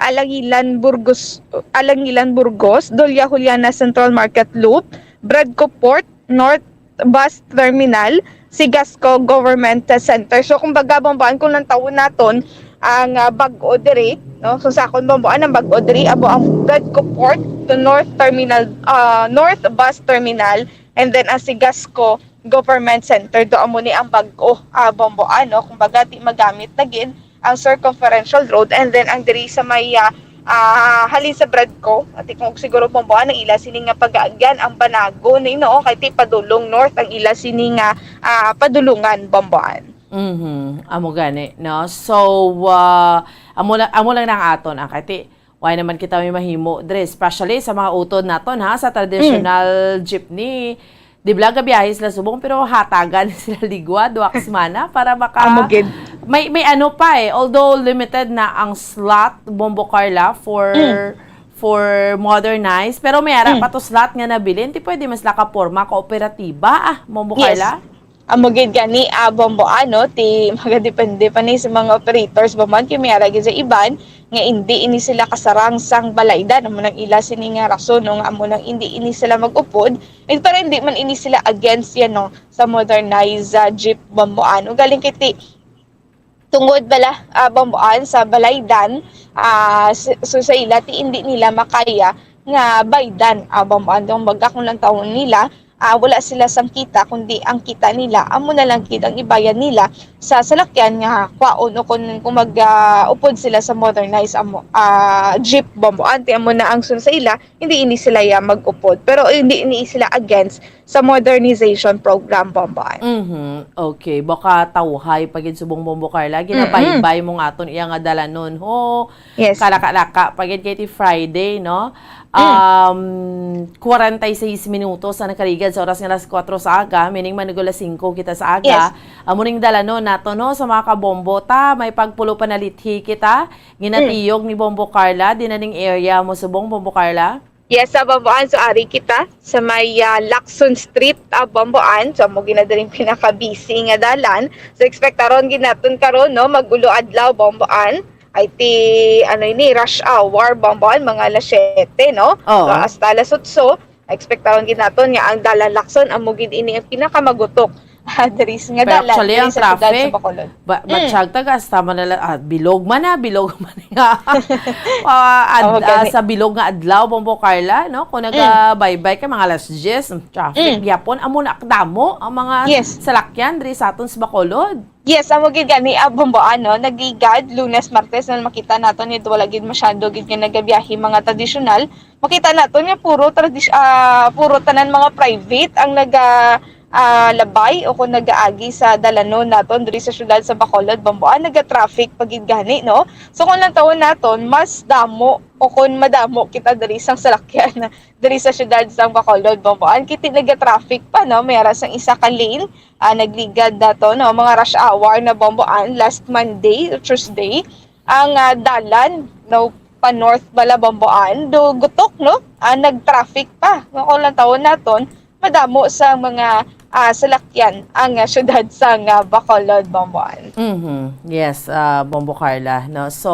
Alangilan Burgos, Alangilan Burgos, Doña Juliana Central Market Loop, Bradco Port, North Bus Terminal, Sigasco Government Center. So, kumbaga, Bomboan, kung lantawon naton ang, ah, bag-o diri, no? So, sa akon, Bomboan, ang bag-o diri, amo ang Bradco Port to North Terminal, ah, North Bus Terminal, and then ang Sigasco Government Center, do amo ni ang bag-o, ah, Bomboan, no? Kumbaga, di magamit na gid ang circumferential road, and then ang diri sa may, ah, ah, halin sa Bradco, ati kung siguro Bomboan ang ila sini nga pagaagyan, ang Banago ni, no, kay ti padulong north ang ila sini nga, ah, padulungan, Bomboan. Mhm. Amo gani, no? So, ah, amo lang, amo lang nang aton, ah, kay ti, why naman kita may mahimo dre, especially sa mga utod naton, ha, sa Mm. traditional jeepney. Di bala gabiyahe sila subong, pero hatagan sila ligwa, duha ka semana para maka-, Amo gid. may, may ano pa eh, although limited na ang slot, Bombo Carla, for, Mm. for modernized, pero may ara Mm. pa to slot nga nabilin, ti pwede man sila kaporma, kooperatiba, ah, Bombo Yes. Carla? Amo gid gani, ah, Bombo, ano, ti magadepende pa ni sa mga operators, Bombo, kay may ara gid sa iban nga indi ini sila kasarang sang balaydan. Amo nang ila sini nga rason, no, nga amo nang indi ini sila mag-upod. And pero hindi man ini sila against yan, no, sa modernized, ah, jeep, Bombo, ano. Galing kay ti-, tungod bala, ah, Bomboan, sa balaydan, ah, s-, so sa ila, ti hindi nila makaya nga baydan, ah, Bomboan. Tong baga kung lantawon nila, ah, wala sila sang kita, kundi ang kita nila, amo na lang gid ang ibayad nila sa salakyan nga kwaon o kung, kung mag, ah, upod sila sa modernized amo, ah, jeep, Bomboan. Ti amo na ang sun sa ila, hindi ini sila ya mag-upod. Pero hindi ini sila against sa modernization program, Bomboan. Mhm. Okay. Baka tawhay pa gid subong, Bombo Carla. Mm-mm. Ginabaybay mo nga aton iya nga dalanon. Ho, Yes. kalaka-laka pa gid kay ti Friday, no? Mm. Um, kwarenta y seis minutos ang nakaligad sa oras nga alas kuwatro sa aga, meaning manugod alas singko kita sa aga. Yes. Amo ning dalanon nato, no, sa mga kabombo ta, may pagpulo pa nalithi kita. Ginatiyog Mm. ni Bombo Carla, di na ning area mo subong, Bombo Carla? Yes, sa Bomboan. So, ari kita sa may, ah, Lacson Street, ah, Bomboan. So, amo gid na diri ang pinaka-busy nga dalan. So, ekspektaron gid naton karon, no, mag-ulo adlaw, Bomboan. Ay ti, ano ini, rush hour, Bomboan, mga alas siyete, no? Oo. So, hasta alas otso, ekspektaron gid naton nga ang dalan Lacson, amo gid ini ang pinakamagutok diri sa nga Pero dalan, actually, diri ang sa siyudad traffic, sa Bacolod. ba-, Mm. batsyag taga, hasta man na la-, ah, bilog man na, bilog man nga. Ah, ad-, Oo, ah, gani. sa bilog nga adlaw, Bombo Carla, no? Kung Mm. nagabaybay ka, mga alas diyes, traffic Mm. gyapon. Amo na, damo ang mga Yes. salakyan diri sa aton sa Bacolod. Yes, amo gid gani, ah, Bombo, ano, nagligad, Lunes, Martes, na makita naton nga wala gid masyado gid nga nagabiyahe mga tradisyonal. Makita naton nga puro tradis-, ah, puro tanan mga private ang naga-, ah, labay o kung nagaagi sa dalanon naton diri sa siyudad sa Bacolod, Bamboan, naga-traffic pa gid gani, no? So, kung lantawon naton, mas damo o kung madamo kita diri sang salakyan diri sa siyudad sang Bacolod, Bamboan, kiti naga-traffic pa, no? May ara sang isa ka lane, ah, nagligad dato, no? Mga rush hour na, Bamboan, last Monday, Tuesday, ang, ah, dalan, no, pa north bala, Bamboan, do gutok, no? Ah, nag-traffic pa, no? Kung lantawon naton, madamo sa mga, ah, salakyan ang, ah, siyudad sang, ah, Bacolod, Bamboan. Mhm. Yes, ah, Bombo Carla, no? So,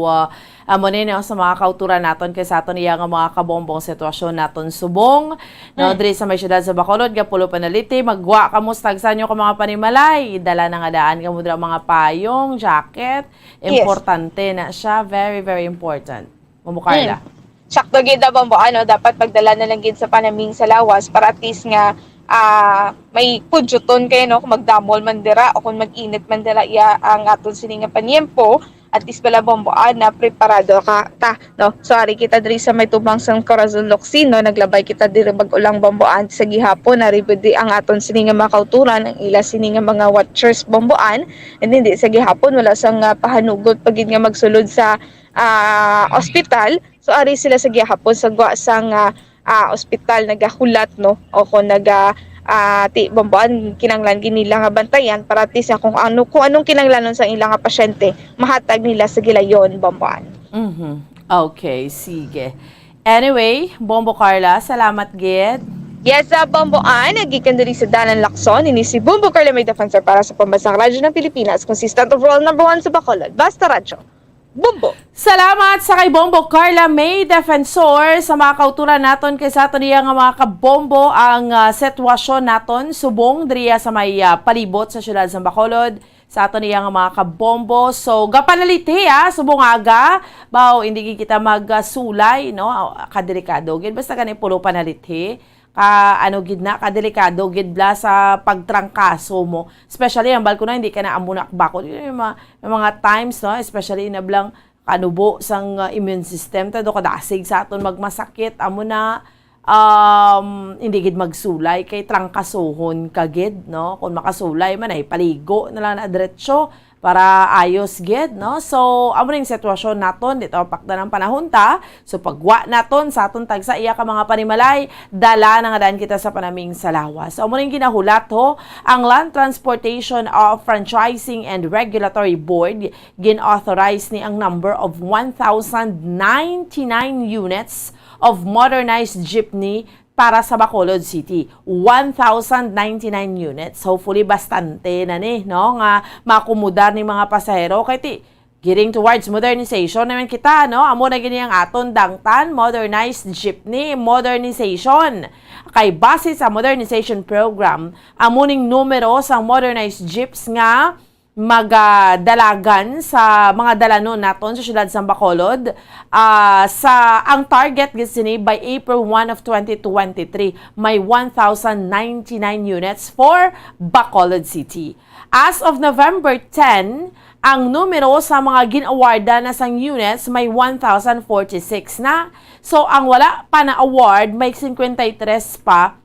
ah, amo ni, no, sa mga kauturan naton kay sa aton iya nga mga kabombong sitwasyon naton subong, no, Mm. diri sa may siyudad sa Bacolod, Gapulo, Panaliti, maggwa kamo sa tagsa nyo ka mga panimalay, dala na nga daan kamo dira mga payong, jacket, Yes. importante na siya, very, very important. Bombo Carla. Mm. Sakto gid na, Bamboan, no? Dapat magdala na lang gid sa panaming sa lawas para at least nga, ah, may kudyuton kayo, no? Kung magdamol man dira o kung mag-init man dira iya ang aton sini nga panyempo, at least bala, Bamboan, na preparado ka ta, no? So, ari kita diri sa may tubang sang Corazon, Locsin, no? Naglabay kita diri bag-o lang, Bamboan, sa gihapon, ari budi ang aton sini nga mga kauturan, ang ila sini nga mga watchers, Bamboan, and hindi sa gihapon, wala sang, ah, pahanugot pa gid nga magsulod sa, ah, ospital. So, ari sila sa gihapon sa gwa sang, ah, ah, ospital nagahulat, no? O kung naga, ah, ti, Bamboan, kinanglan gid nila nga bantayan para at least nga kung ano, kung anong kinanglanon sa ilang nga pasyente, mahatag nila sa gilayon, Bamboan. Mhm. Okay, sige. Anyway, Bombo Carla, salamat gid. Yes, sa Bamboan, nagikan diri sa Dalan Lacson, ini si Bombo Carla May Defensor para sa Pambansang Radyo ng Pilipinas, consistent overall number one sa Bacolod. Basta Radyo. Bombo! Salamat sa kay Bombo Carla May Defensor sa mga kauturan naton kay sa aton iya nga mga kabombo ang, ah, sitwasyon naton subong diriya sa may, ah, palibot sa siyudad sa Bacolod sa aton iya nga mga kabombo. So, gapanaliti, ah, subong aga, baw, hindi gid kita magsulay, no? Ah, kadelikado gid. Basta gani pulo panaliti. Ka, ano gid na, kadelikado gid bla sa pagtrangkaso mo. Especially ang balkon na hindi ka na amo na bakod. Yung mga, yung mga times, no? Especially na blang kanubo sang, uh, immune system, ta do kadasig sa aton magmasakit, amo na, um, hindi gid magsulay kay trangkasohon ka gid, no? Kung makasulay man ay paligo na lang na diretso para ayos gid, no? So, amo ning sitwasyon naton, di ta mapakdan ang panahon ta. So, pagwa naton sa aton tagsa iya ka mga panimalay, dala na nga daan kita sa panaming sa lawas. So, amo ning ginahulat ho ang Land Transportation of Franchising and Regulatory Board, gin-authorize ni ang number of one thousand ninety-nine units of modernized jeepney para sa Bacolod City. One thousand ninety-nine units. Hopefully, bastante na ni, no, nga makumudar ni mga pasahero. Kay ti, gearing towards modernization naman kita, no? Amo na gini ang aton dangtan, modernized jeepney, modernization. Kay base sa modernization program, amo ning numero sang modernized jeeps nga magadalagan sa mga dalanon naton sa siyudad sang Bacolod. Ah, sa, ang target gid sini by April one of twenty twenty-three, may one thousand ninety-nine units for Bacolod City. As of November ten, ang numero sa mga gin-awardan na sang units may one thousand forty-six na. So, ang wala pa na-award may cincuenta y tres pa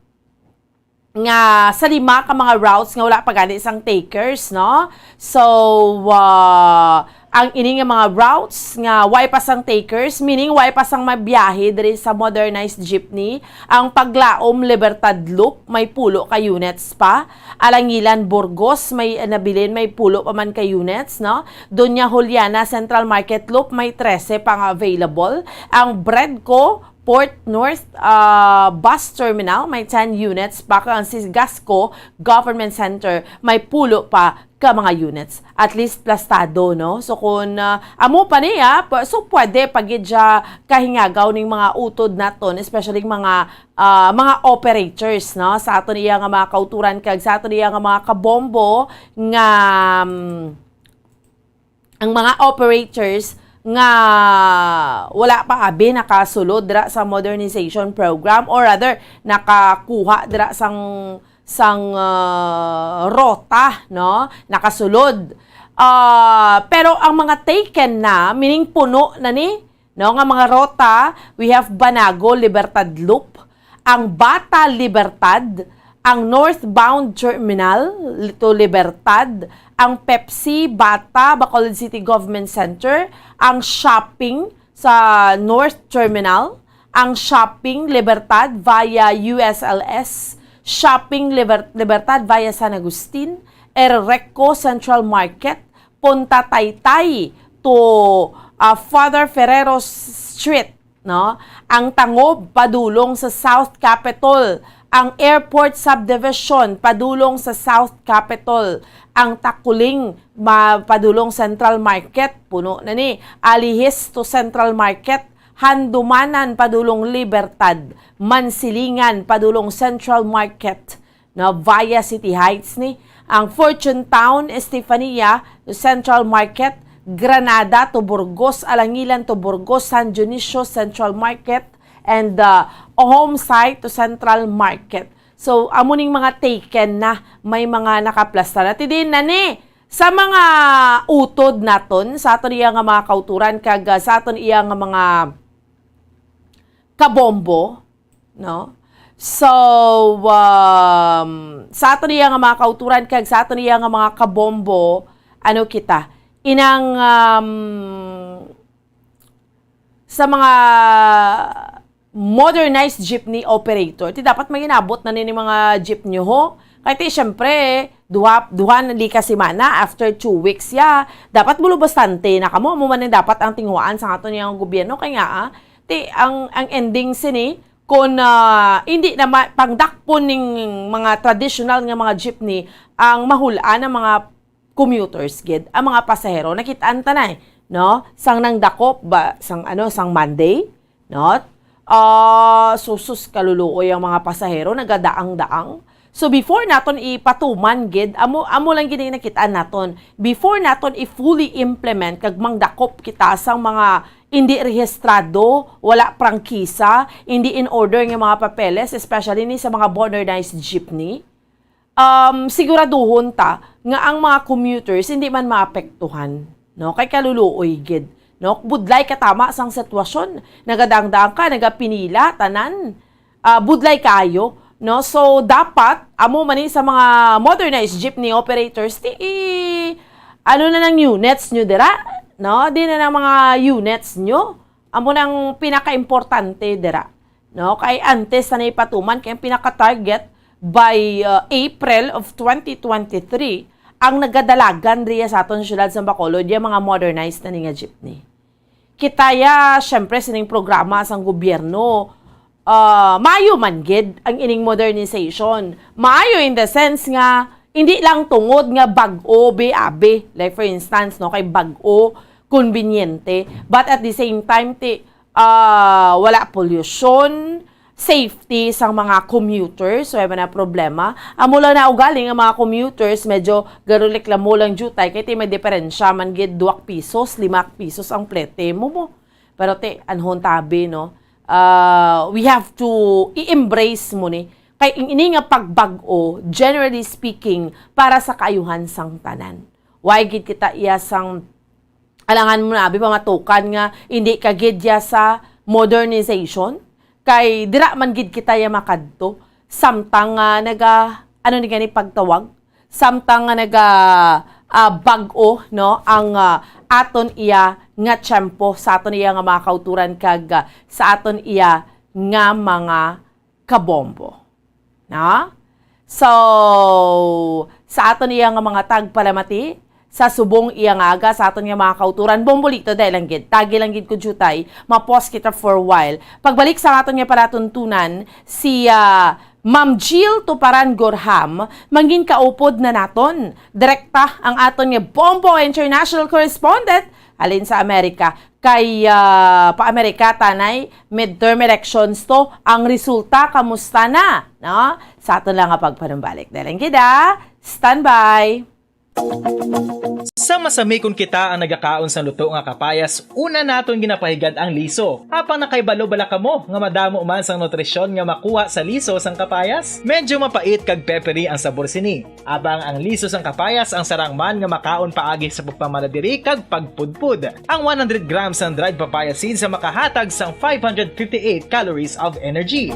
nga sa lima ka mga routes nga wala pa gani sang takers, no? So, ah, ang ini nga mga routes nga way pa sang takers, meaning way pa sang mabiyahe diri sa modernized jeepney, ang Paglaom Libertad Loop may pulo ka units pa, Alangilan Burgos may nabilin may pulo pa man ka units, no? Doña Juliana Central Market Loop may trese pa nga available, ang Bredco Port North, ah, Bus Terminal may ten units pa, kag ang Sigasco Government Center may pulo pa ka mga units. At least plastado, no? So kung, ah, amo pa niya, pa, so pwede pa gid siya kahingagaw ning mga utod naton, especially mga, ah, mga operators, no? Sa aton iya nga mga kauturan kag sa aton iya nga mga kabombo nga, mm, ang mga operators nga wala pa abi nakasulod dira sa modernization program, or rather nakakuha dira sang, sang, ah, rota, no, nakasulod. Ah, pero ang mga taken na, meaning puno na ni, no, nga mga rota, we have Banago Libertad Loop, ang Bata Libertad, ang northbound terminal to Libertad, ang Pepsi, Bata, Bacolod City Government Center, ang shopping sa North Terminal, ang shopping Libertad via U S L S, shopping Liber- Libertad via San Agustin, Erreco Central Market, Punta Taytay to ah, Father Ferrero Street, no? Ang Tangob padulong sa South Capitol, ang Airport Subdivision padulong sa South Capitol, ang Takuling ma- padulong Central Market, puno na ni, Alihis to Central Market, Handumanan padulong Libertad, Mansilingan padulong Central Market, no, via City Heights ni. Ang Fortune Town, Estefania, Central Market, Granada to Burgos, Alangilan to Burgos, San Dionisio Central Market, and uh, Ohom Site to Central Market. So, amo ning mga taken na, may mga nakaplastar. At din na ni, sa mga utod naton, sa aton iya nga mga kauturan, kag uh, sa aton iya nga mga kabombo, no? So, um, sa aton iya nga mga kauturan kag sa aton iya nga mga kabombo, ano kita, inang, um, sa mga modernized jeepney operator, ti dapat maginabot na ni mga jeepney ho. Kay ti, syempre, duha, duha na di ka semana, after two weeks, ya, dapat bulu bastante na kamo. Amo man ang dapat ang tinguhaan sa aton iya nga gobyerno. Kay nga, ah, ti, ang, ang ending sini, kung, ah, hindi na ma- pangdakpon ning mga traditional nga mga jeepney, ang mahul-an ang mga commuters gid, ang mga pasahero, nakitaan ta na, eh, no? Sang nangdakop ba, sang ano, sang Monday, no? Ah, susus, kaluluoy ang mga pasahero, nagadaang-daang. So, before naton ipatuman gid, amo, amo lang gid ang nakitaan naton. Before naton i-fully implement kag mangdakop kita sang mga hindi rehistrado, wala prangkisa, hindi in order nga mga papeles, especially ni sa mga modernized jeepney, um, siguraduhon ta nga ang mga commuters hindi man maapektuhan, no? Kay kaluluoy gid, no? Budlay ka tama sang sitwasyon, nagadangdang ka, nagapinila, tanan, ah, budlay kaayo, no? So, dapat, amo man ni sa mga modernized jeepney operators, ti, i-, ano na nang units nyo dira, no? Di na nang mga units nyo, amo nang pinaka-importante dira. No? Kay antes na ipatuman kay ang pinaka-target by, uh, April of twenty twenty-three, ang nagadalagan riya sa aton siyudad sa Bacolod, yung mga modernized na ni nga jeepney. Kita ya, syempre, sining programa sang gobyerno, uh, maayo man gid ang ining modernization. Maayo in the sense nga, hindi lang tungod nga bag-o, be, abi. Like, for instance, no, kay bag-o, konbinyente. But at the same time, ti, ah, wala polusyon, safety sang mga commuters, wala man na problema. Amo lang na ugaling ang mga commuters, medyo garulik lang mo lang jutay, kay ti may diferensya man gid, duwak pisos, limak pisos ang plete mo mo. Pero ti, anhon tabi, no? Ah, we have to i-embrace mo ni. Kay ing-, ini nga pagbag-o, generally speaking, para sa kaayuhan sang tanan. Why gid kita iya sang alangan mo na, abi, pamatukan nga hindi ka gid ya sa modernization, kay dira man gid kita ya makadto, samtang nga naga, ano ni gani pagtawag? Samtang nga naga, ah, bag-o, no, ang, ah, aton iya nga tiyempo, sa aton iya nga mga kauturan, kag, ah, sa aton iya nga mga kabombo. No? So, sa aton iya nga mga tagpalamati, sa subong iya nga aga, sa aton nga mga kauturan, bombolito dahil lang gid, tagi lang gid ko jutay, mapos kita for a while. Pagbalik sa aton nga palatuntunan, si, ah, Ma'am Jill Tuparan Gorham, mangin kaupod na naton. Direkta ang aton nga Bombo International Correspondent, halin sa Amerika. Kay, ah, pa-Amerika, tanay, midterm elections to. Ang resulta, kamusta na? No? Sa aton lang nga pagpanumbalik. Daling gid, ah. Standby! Sa masamikon kita ang nagakaon sang luto nga kapayas, una naton ginapahigad ang liso. Apang nakahibalo bala kamo nga madamo man sang nutrisyon nga makuha sa liso sang kapayas? Medyo mapait kag peppery ang sabor sini. Abang ang liso sang kapayas ang sarang man nga makaon paagi sa pagpamalabiri kag pagpudpod. Ang one hundred grams sang dried papaya seeds ang makahatag sang five hundred fifty-eight calories of energy.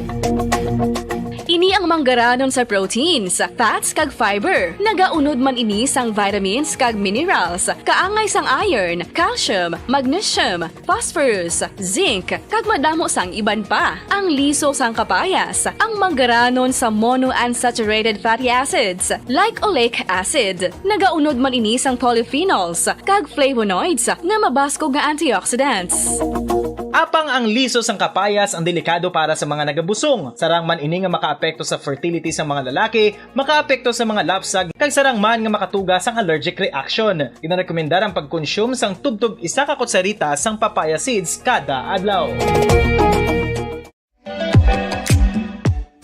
Ini ang manggaranon sa proteins, fats, kag fiber. Nagaunod man ini sang vitamins kag minerals, kaangay sang iron, calcium, magnesium, phosphorus, zinc, kag madamo sang iban pa. Ang liso sang kapayas, ang manggaranon sa monounsaturated fatty acids, like oleic acid. Nagaunod man ini sang polyphenols kag flavonoids nga mabaskog nga antioxidants. Apang ang liso sang kapayas ang delikado para sa mga nagabusong. Sarang man ini nga makaapekto sa fertility sang mga lalaki, makaapekto sa mga lapsag, kag sarang man nga makatuga sang allergic reaction. Ginarekomendar ang pagkonsume sang tubtob isa ka kutsarita sang papaya seeds kada adlaw.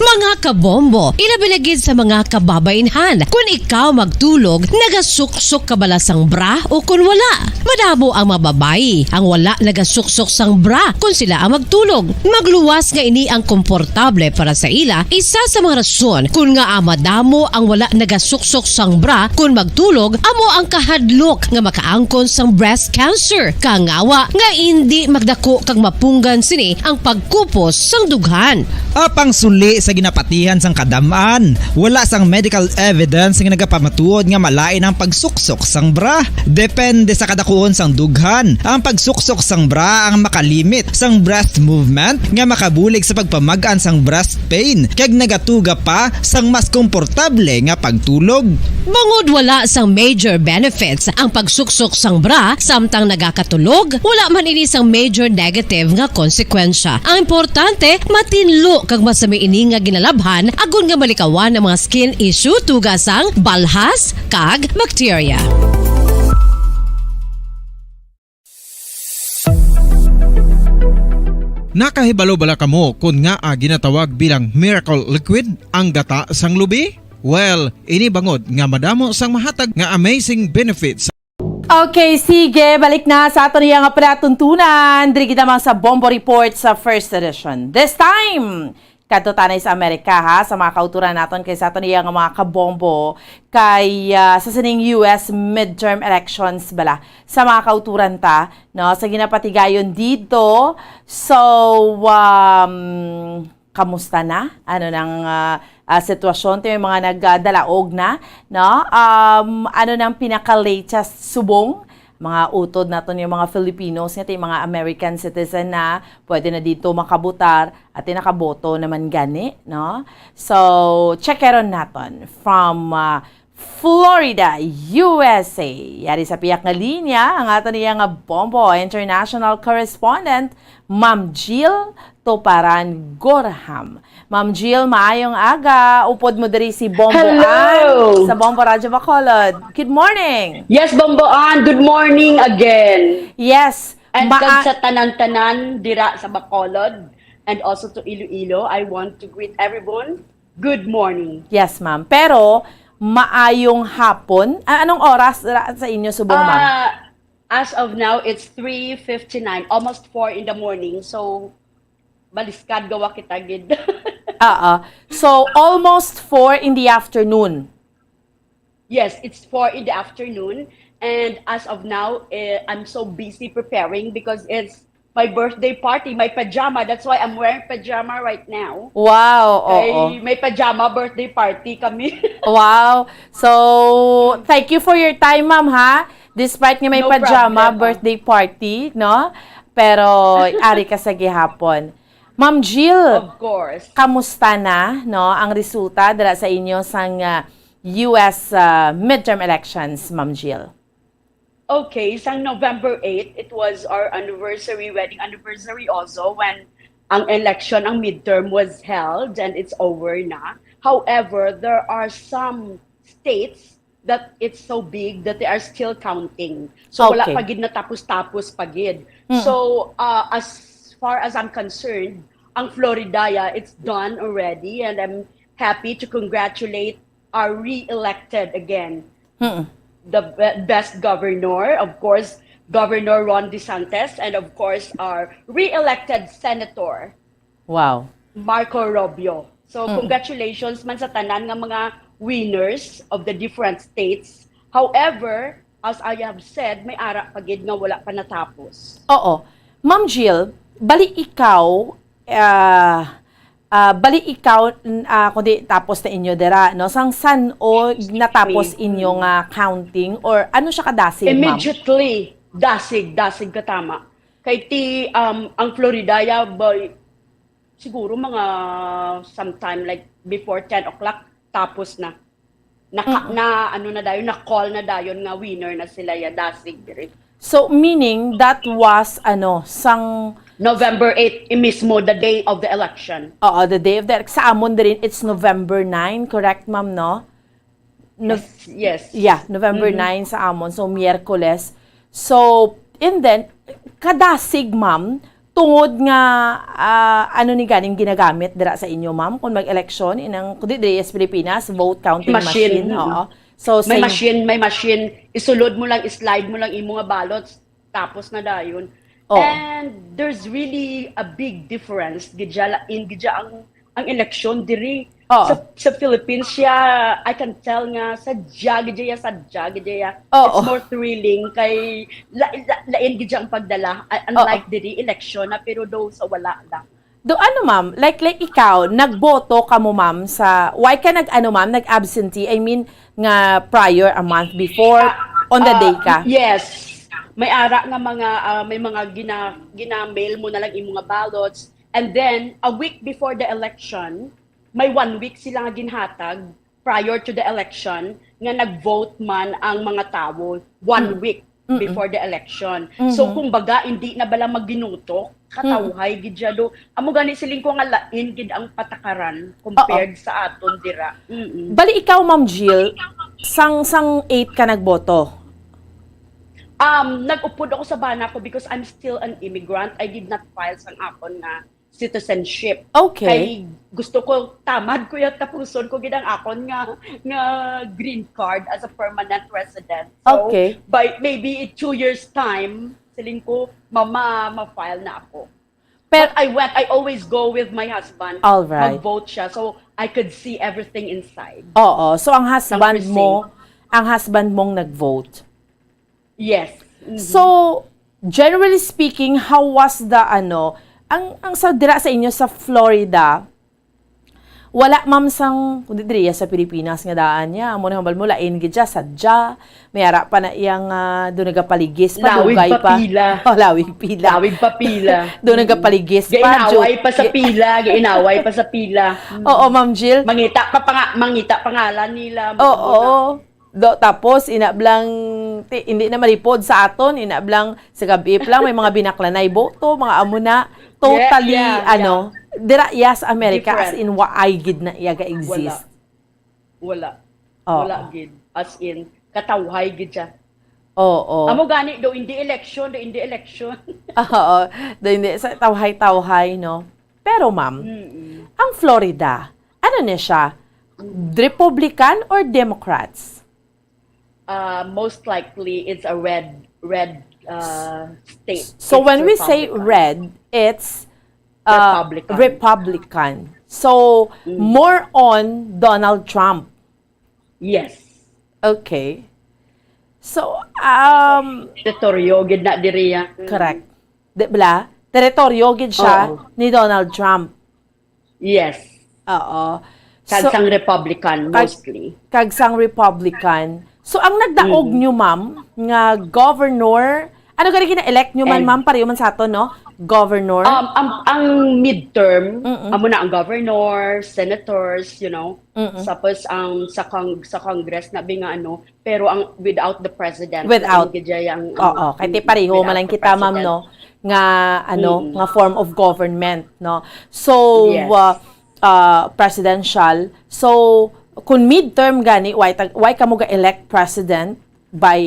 Mga kabombo, ilabi na gid sa mga kababainhan, kun ikaw magtulog, nagasuksok ka bala sang bra o kun wala? Madamo ang mga babayi ang wala nagasuksok sang bra kun sila ang magtulog. Magluwas nga ini ang komportable para sa ila, isa sa mga rason kun ngaa madamo ang wala nagasuksok sang bra kun magtulog amo ang kahadlok nga makaangkon sang breast cancer, kangawa nga indi magdako kag mapunggan sini ang pagkupos sang dughan. Apang suli sa ginapatihan sang kadam-an, wala sang medical evidence nga nagapamatuod nga malain ang pagsuksok sang bra. Depende sa kadakuon sang dughan, ang pagsuksok sang bra ang makalimit sang breast movement nga makabulig sa pagpamag-an sang breast pain kag nagatuga pa sang mas komportable nga pagtulog. Bangod wala sang major benefits ang pagsuksok sang bra samtang nagakatulog, wala man ini sang major negative nga konsekwensya. Ang importante, matinlo kag masami ini nga ginalabhan agod nga malikawan ang mga skin issue tuga sang balhas kag bacteria. Nakahibalo bala kamo kon ngaa ginatawag bilang miracle liquid ang gata sang lubi? Well, ini bangod nga madamo sang mahatag nga amazing benefits. Okay, sige, balik na sa aton iya nga palatuntunan. Diri kita man sa Bombo Report sa first edition. This time, kadto tanay sa Amerika, ha, sa mga kauturan naton kay sa aton iya nga mga kabombo kay, ah, sa sining U S midterm elections bala sa mga kauturan ta, no, sa ginapatigayon dito. So, um, kamusta na? Ano nang, ah, ah, sitwasyon? Ti may mga nagdalaog na, no? Um, ano nang pinaka-latest subong? Mga utod naton yung mga Filipinos nga ti mga American citizen na pwede na dito makabutar at nakaboto naman gani, no? So, checkeron naton from, ah, Florida, U S A. Yari sa piyak nga linya ang aton iya nga Bombo international correspondent, Ma'am Jill Tuparan Gorham. Ma'am Jill, maayong aga. Upod mo diri si Bombo Hello! Ann sa Bombo Radyo Bacolod. Good morning. Yes, Bombo Ann, good morning again. Yes. And Maa- kag sa tanan-tanan dira sa Bacolod and also to Iloilo, I want to greet everyone. Good morning. Yes, ma'am. Pero maayong hapon. A-, anong oras ra sa inyo subong, ma'am? Ah, as of now, it's three fifty-nine, almost four in the morning. So, baliskad gawa kita gid. Oo. So, almost four in the afternoon. Yes, it's four in the afternoon. And as of now, eh, I'm so busy preparing because it's my birthday party, my pajama. That's why I'm wearing pajama right now. Wow, oo. Kay may pajama birthday party kami. Wow. So, thank you for your time, ma'am, ha? Despite nga may No pajama problem, ah. birthday party, no? Pero ari ka sa gihapon. Ma'am Jill, Of course. kamusta na, no, ang resulta dira sa inyo sang, ah, U S, ah, midterm elections, Ma'am Jill? Okay, sang November eight, it was our anniversary, wedding anniversary also, when ang election, ang midterm was held and it's over na. However, there are some states that it's so big that they are still counting. So, wala Okay. pa gid natapos-tapos pa gid. Mm. So, uh, as far as I'm concerned, ang Florida, yeah, it's done already, and I'm happy to congratulate our re-elected again, Mm. the be-, best governor, of course, Governor Ron DeSantis, and of course, our re-elected Senator Wow. Marco Rubio. So, Mm. congratulations man sa tanan nga mga winners of the different states. However, as I have said, may ara pa gid nga wala pa natapos. Oo. Ma'am Jill, bali ikaw, ah, Ah, bali ikaw, n-, ah, kundi tapos na inyo dira, no? Sang san-o natapos inyo nga counting or ano siya kadasig, ma'am? Immediately, dasig, dasig katama. Kay ti, um, ang Florida, ya, by, siguro mga sometime like before ten o'clock, tapos na. Naka-, Mm. na, ano na dayon, na-call na dayon nga winner na sila, ya, dasig diri. So, meaning, that was, ano, sang November eight, i mismo, the day of the election. Oo, the day of the, sa amon diri, it's November nine, correct, ma'am, no? Nov-, Yes, yes. Yeah, November Mhm. nine sa amon, so Miyerkules. So, and then, kadasig, ma'am, tungod nga, ah, ano ni ganing ginagamit dira sa inyo, ma'am, kung mag-eleksyon, inang, kundi diri sa Pilipinas, vote counting Machine, machine, mm. Oo. So, May same machine, may machine. Isulod mo lang, i-slide mo lang imo nga ballots, tapos na dayon. Oh. And there's really a big difference. Gidya la-, in gidya ang, ang eleksyon diri. Oh. Sa, sa Philippines siya, I can tell nga sadya gidya, sadya gidya. Oh, It's oh. more thrilling kay la, la, lain gidya ang pagdala. Uh, unlike Oh. diri, eleksyon na, pero do sa wala lang. Do ano, ma'am? Like, like ikaw, nagboto ka mo, ma'am, sa, why ka nag, ano, ma'am, nag-absentee? I mean, nga prior, a month before, Ah, on the ah, day ka? Yes. May ara nga mga, ah, may mga gina-, gina-mail mo na lang imo nga ballots. And then, a week before the election, may one week sila nga ginhatag prior to the election nga nag-vote man ang mga tawo one Mm. week Mm-mm. before the election. So, Mhm. kumbaga, hindi na bala maginuto, Mm. katawhay gid siya do. Amo gani siling ko nga lain gid ang patakaran compared Oo. sa aton dira. Mm-mm. Bali, ikaw, Ma'am Jill, sang, sang eight ka nagboto? Um, nag-upod ako sa bana ko because I'm still an immigrant. I did not file sang akon nga citizenship. Okay. Kay gusto ko, tamad ko yung tapuson ko gid ang akon nga, nga green card as a permanent resident. So, Okay. by maybe in two years time, siling ko, mama, ma-file na ako. Pero But I went, I always go with my husband. All right. Mag-vote siya, so I could see everything inside. Oo. So, ang Sang husband mo, precinct. ang husband mong nag-vote? Yes. Mhm. So, generally speaking, how was the, ano, ang, ang sa, dira sa inyo sa Florida, wala, ma'am, sang, kundi diri sa Pilipinas nga daan niya, amo na hambal mo, lain gid siya, sadya, may ara pa na iyang, ah, do nagapaligis pa, Lawig dugay pa pa. pila. Oh, lawig pila. Lawig pa pila. Do Mm. nagapaligis pa, Gainaway jo-, pa sa gi- pila, gainaway pa sa pila. Mm. Oo, Ma'am Jill. Mangita pa, panga-, mangita pangalan nila, Oo. mga Do, tapos, ina blang, ti-, hindi na malipod sa aton, ina blang, sa gabi pa lang, may mga binaklanay boto, mga amo na, totally, Yeah, yeah, ano, yeah. dira, yes, America, as Different. in, waay gid na iya ga-exist. Wala. Wala. Oo. Wala gid. As in, katawhay gid siya. Oo. Amo gani, do hindi election, do hindi election. Oo. Do hindi, sa tawhay-tawhay, no? Pero, ma'am, Mm-mm. ang Florida, ano niya siya? Republican or Democrats? Uh, most likely, it's a red, red, uh, state. So It's when we say Republican. red, it's, uh, Republican. Republican. So, Mm. more on Donald Trump. Yes. Okay. So, um, Teritoryo gid na diri, ah. Mm. Correct. Di bala? Teritoryo gid siya Oo. ni Donald Trump. Yes. Oo. Kag So, sang Republican, kag, mostly. kag sang Republican. So, ang nagdaog Mm-hmm. nyo, ma'am, nga governor, ano gani gina-elect nyo man, And ma'am, pareho man sa aton, no? Governor? Um, ang, ang midterm, Mm-mm. amo na ang governor, senators, you know. Mm-mm. Tapos ang sa Cong-, sa Congress na bi nga ano, pero ang without the president, Without. lain gid siya ang, ang, Oo, kay ti mm, pareho man without lang the kita, ma'am, president. no, nga, ano, Mm. nga form of government, no? So, Yes. uh, uh, presidential. So, kung midterm gani, why tag-, why kamo ga-elect president by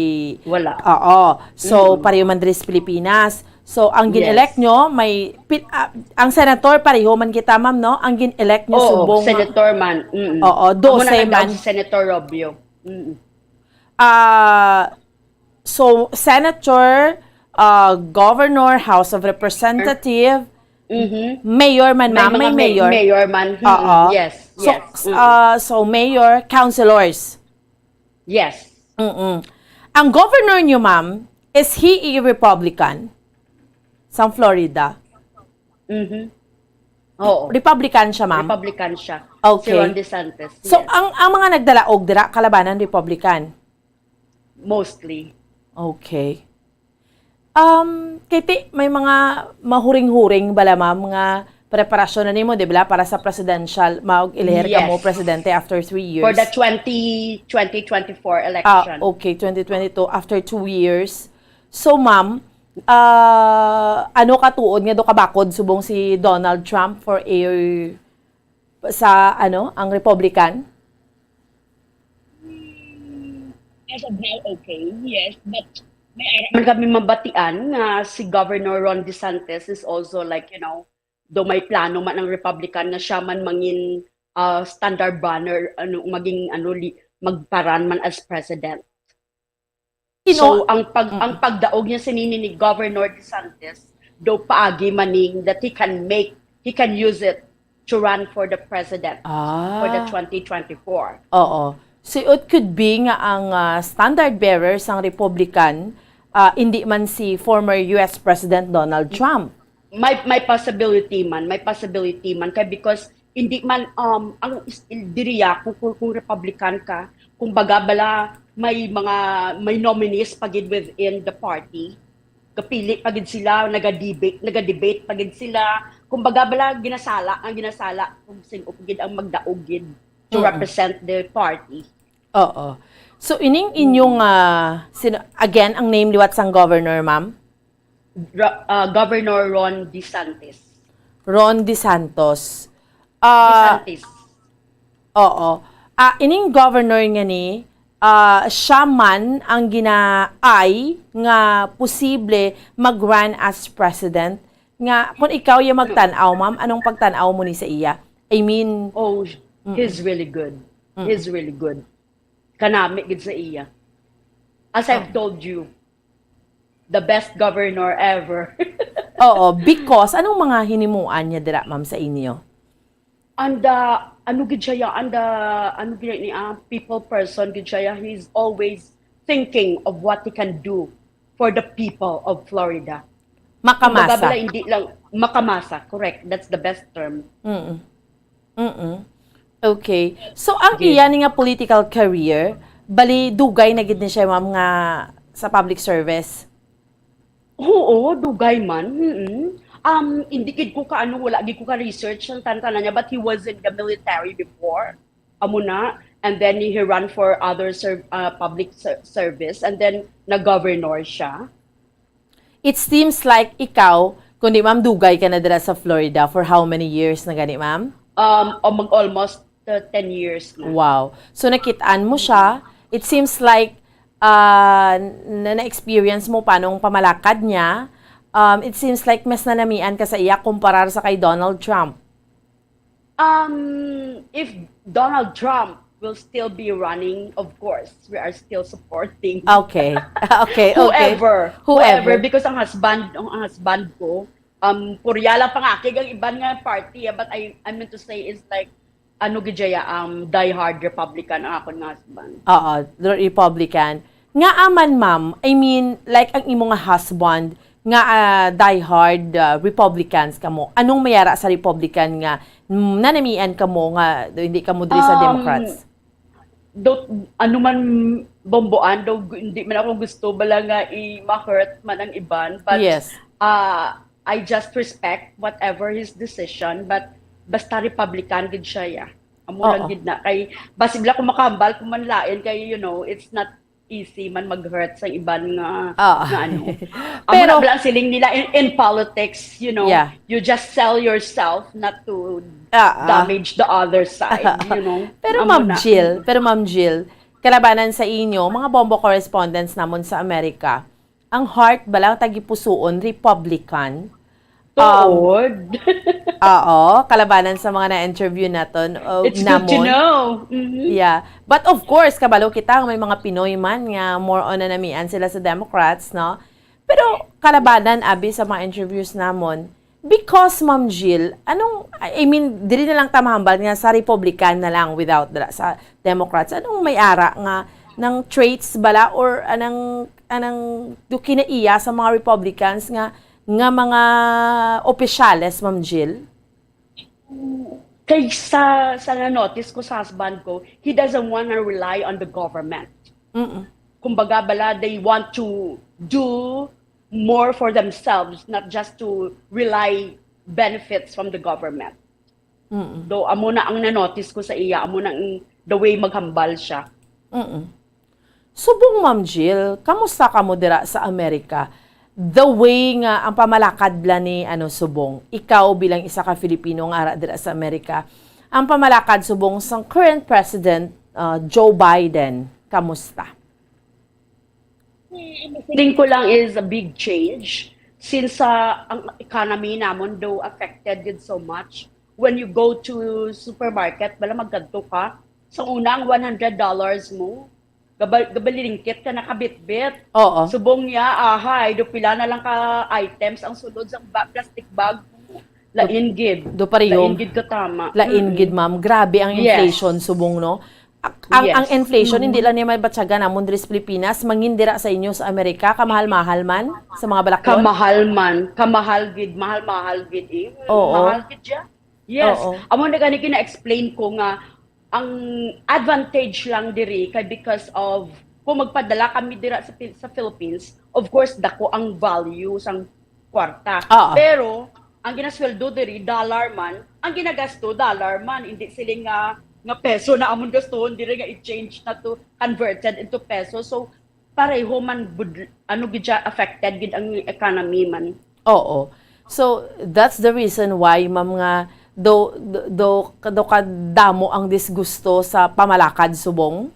Wala. Oo. So, Mm. pareho man diri sa Pilipinas. So, ang gin-elect Yes. nyo, may pi-, ah, ang senator, pareho man kita, ma'am, no? Ang gin-elect nyo Oo, subong, senator man. Mm-mm. Oo, Amo na dose ang daog man. Si Senator Rubio. Mm-mm. Ah, so, senator, ah, governor, House of Representative, Mm-hmm. mayor man, May ma'am, mga may may-, mayor. mayor man. Mm-mm. Oo. Yes, So, yes. s-, Mm-mm. ah, so, mayor, councilors. Yes. Mm-mm. Ang governor nyo, ma'am, is he a Republican? Sa Florida? Mm-hmm. Oo. Republican siya, ma'am? Republican siya. Okay. Si Ron DeSantis. So, Yes. ang, ang mga nagdalaog dira, kalabanan Republican? Mostly. Okay. Um, Katie, may mga mahuring-huring bala, ma'am, nga preparasyon na nimo, di ba, para sa presidential, mag-elihir ka mo Yes. presidente after three years? For the twenty, twenty twenty-four Ah, election. Okay, twenty twenty-two, after two years. So, ma'am, ah, ano ka tuod nga do kabakod subong si Donald Trump for a, sa, ano, ang Republican? As of now, okay, yes, but may ara man kami mabatian nga si Governor Ron DeSantis is also, like, you know, do may plano man ang Republican nga siya man mangin ah, standard bearer, ano, maging, ano, li-, magparan man as president. Sino? So, ang pag ang pagdaog niya sinini ni Governor DeSantis, do paagi maning that he can make, he can use it to run for the president for the Ah. twenty twenty-four. Oo. So, it could be nga ang, ah, standard bearer sang Republican, ah, hindi man si former U S President Donald Trump. May may possibility man, may possibility man kay, because hindi man, um, ang is- diriya kung, kung, kung Republican ka, kung baga bala may mga, may nominees pa gid within the party, kapili pa gid sila, naga-debate, naga-debate pa gid sila, kung baga bala ginasala, ang ginasala kung sino gid ang magdaog gid to Mm. represent the party. Oo. So, ining inyong, ah, sino, again, ang name liwat sang governor, ma'am? Ra- ah, Governor Ron DeSantis. Ron DeSantis. Ah, DeSantis. Oo. Ah, ining governor nga ni, ah, siya man ang ginaay nga posible mag-run as president. Nga, kung ikaw yung magtan-aw, ma'am, anong pagtan-aw mo ni sa iya? I mean, Oh, he's really good. He's really good. Kanami gid sa iya. As I've told you, the best governor ever. Oo, because anong mga hinimuan niya dira, ma'am, sa inyo? And uh, ano gid siya, and uh, ano gid ni, ah, people person gid siya. He's always thinking of what he can do for the people of Florida. Kumbaga, Makamasa. Bala, hindi lang makamasa, correct. That's the best term. Mm. Mm. Okay. So, ang iya ni nga political career, bali, dugay na gid ni siya, ma'am, nga sa public service? Oo, dugay man. Mm-mm. Um, hindi gid ko ka, ano, wala gid ko ka research ang tantana niya, but he was in the military before. Amo na. And then he ran for other serv- uh, public ser- service, and then nag-governor siya. It seems like ikaw, kundi, ma'am, dugay ka na dira sa Florida for how many years na gani, ma'am? Um, o mag almost uh, ten years na. Wow. So, nakitaan mo siya. It seems like, ah, na, na-experience mo paano ang pamalakad niya. Um, it seems like mas nanamian ka sa iya kumparar sa kay Donald Trump. Um, if Donald Trump will still be running, of course, we are still supporting. Okay. Okay, okay. Whoever, Whoever. Because ang husband, ang husband ko, um, purya lang pangakig ang iban nga party, ah, but I, I mean to say is like, ano gid siya, um, diehard Republican ang akon nga husband. Oo, the Republican. Nga aman, ma'am, I mean, like, ang imo nga husband, nga, ah, diehard, ah, Republicans kamo, anong mayara sa Republican nga, mm, nanamian kamo nga hindi kamo diri sa Um, Democrats? Do, ano man, Bomboan, do, hindi man ako gusto bala nga i-ma-hurt man ang iban, but Yes. uh, I just respect whatever his decision, but basta Republican gid siya, ya. Amo lang Oo. Gid na. Kay, basi bala kung makahambal ko man lain, kay, you know, it's not easy man mag-hurt sa iban nga, Oo. nga ano. Amo Pero na bala ang siling nila in, in politics, you know, Yeah. you just sell yourself not to Ah, ah. damage the other side, you know. Pero Amo Ma'am na. Jill, pero Ma'am Jill, kalabanan sa inyo, mga Bombo correspondents namon sa Amerika, ang heart bala, tagipusuon, Republican. Um, Tuod. Oo, kalabanan sa mga na-interview naton, uh, It's good to namon. Know. Mhm. Yeah. But of course, kabalo kita, may mga Pinoy man nga more on nanamian sila sa Democrats, no? Pero kalabanan, abi, sa mga interviews namon, because, Ma'am Jill, anong, I mean, dili na lang ta mahambal nga sa Republican na lang without the, sa Democrats, anong may ara nga ng traits bala or anang, anang do kinaiya sa mga Republicans nga, nga mga opisyales, Ma'am Jill? Kay sa, sa na-notice ko sa husband ko, he doesn't wanna rely on the government. Mm-mm. Kumbaga, bala, they want to do more for themselves, not just to rely benefits from the government. Mm-mm. Though, amo na ang na-notice ko sa iya, amo na ang the way maghambal siya. Mm-mm. Subong, Ma'am Jill, kamusta kamo dira sa Amerika? The way nga ang pamalakad la ni, ano, subong, ikaw bilang isa ka Filipino nga ara dira sa Amerika, ang pamalakad subong sang current President, uh, Joe Biden, kamusta? Feeling ko lang is a big change since uh, ang economy namon do affected gid so much. When you go to supermarket, bala magkadto ka, sa una ang one hundred dollars mo, gabal gabalingkit ka nakabitbit. Oo. Subong niya, ahay, do pila na lang ka items ang sulod sa ba- plastic bag. Lain gid. Do pareho. Lain gid ka tama. Lain gid, ma'am. Grabe ang inflation, subong, no? Ang, ang, ang inflation, hindi lang niya mabatyagan namon diri sa Pilipinas, mangin dira sa inyo sa Amerika, kamahal-mahal man sa mga balaklon? Kamahal man, kamahal gid, mahal-mahal gid eh. Oo. Mahal gid siya. Yes. Oo. Amo na gani gina-explain ko nga ang advantage lang diri kay because of kung magpadala kami dira sa Pil- sa Philippines, of course dako ang value sang kwarta. Oo. Pero ang ginasweldo diri dollar man, ang ginagasto dollar man, hindi siling nga nga peso na amon gastuhon diri nga i-change na to converted into peso. So pareho man bud, ano gid siya, affected gid ang economy man. Oo. So, that's the reason why, ma'am, nga do, do, do, do kadamo ang disgusto sa pamalakad subong?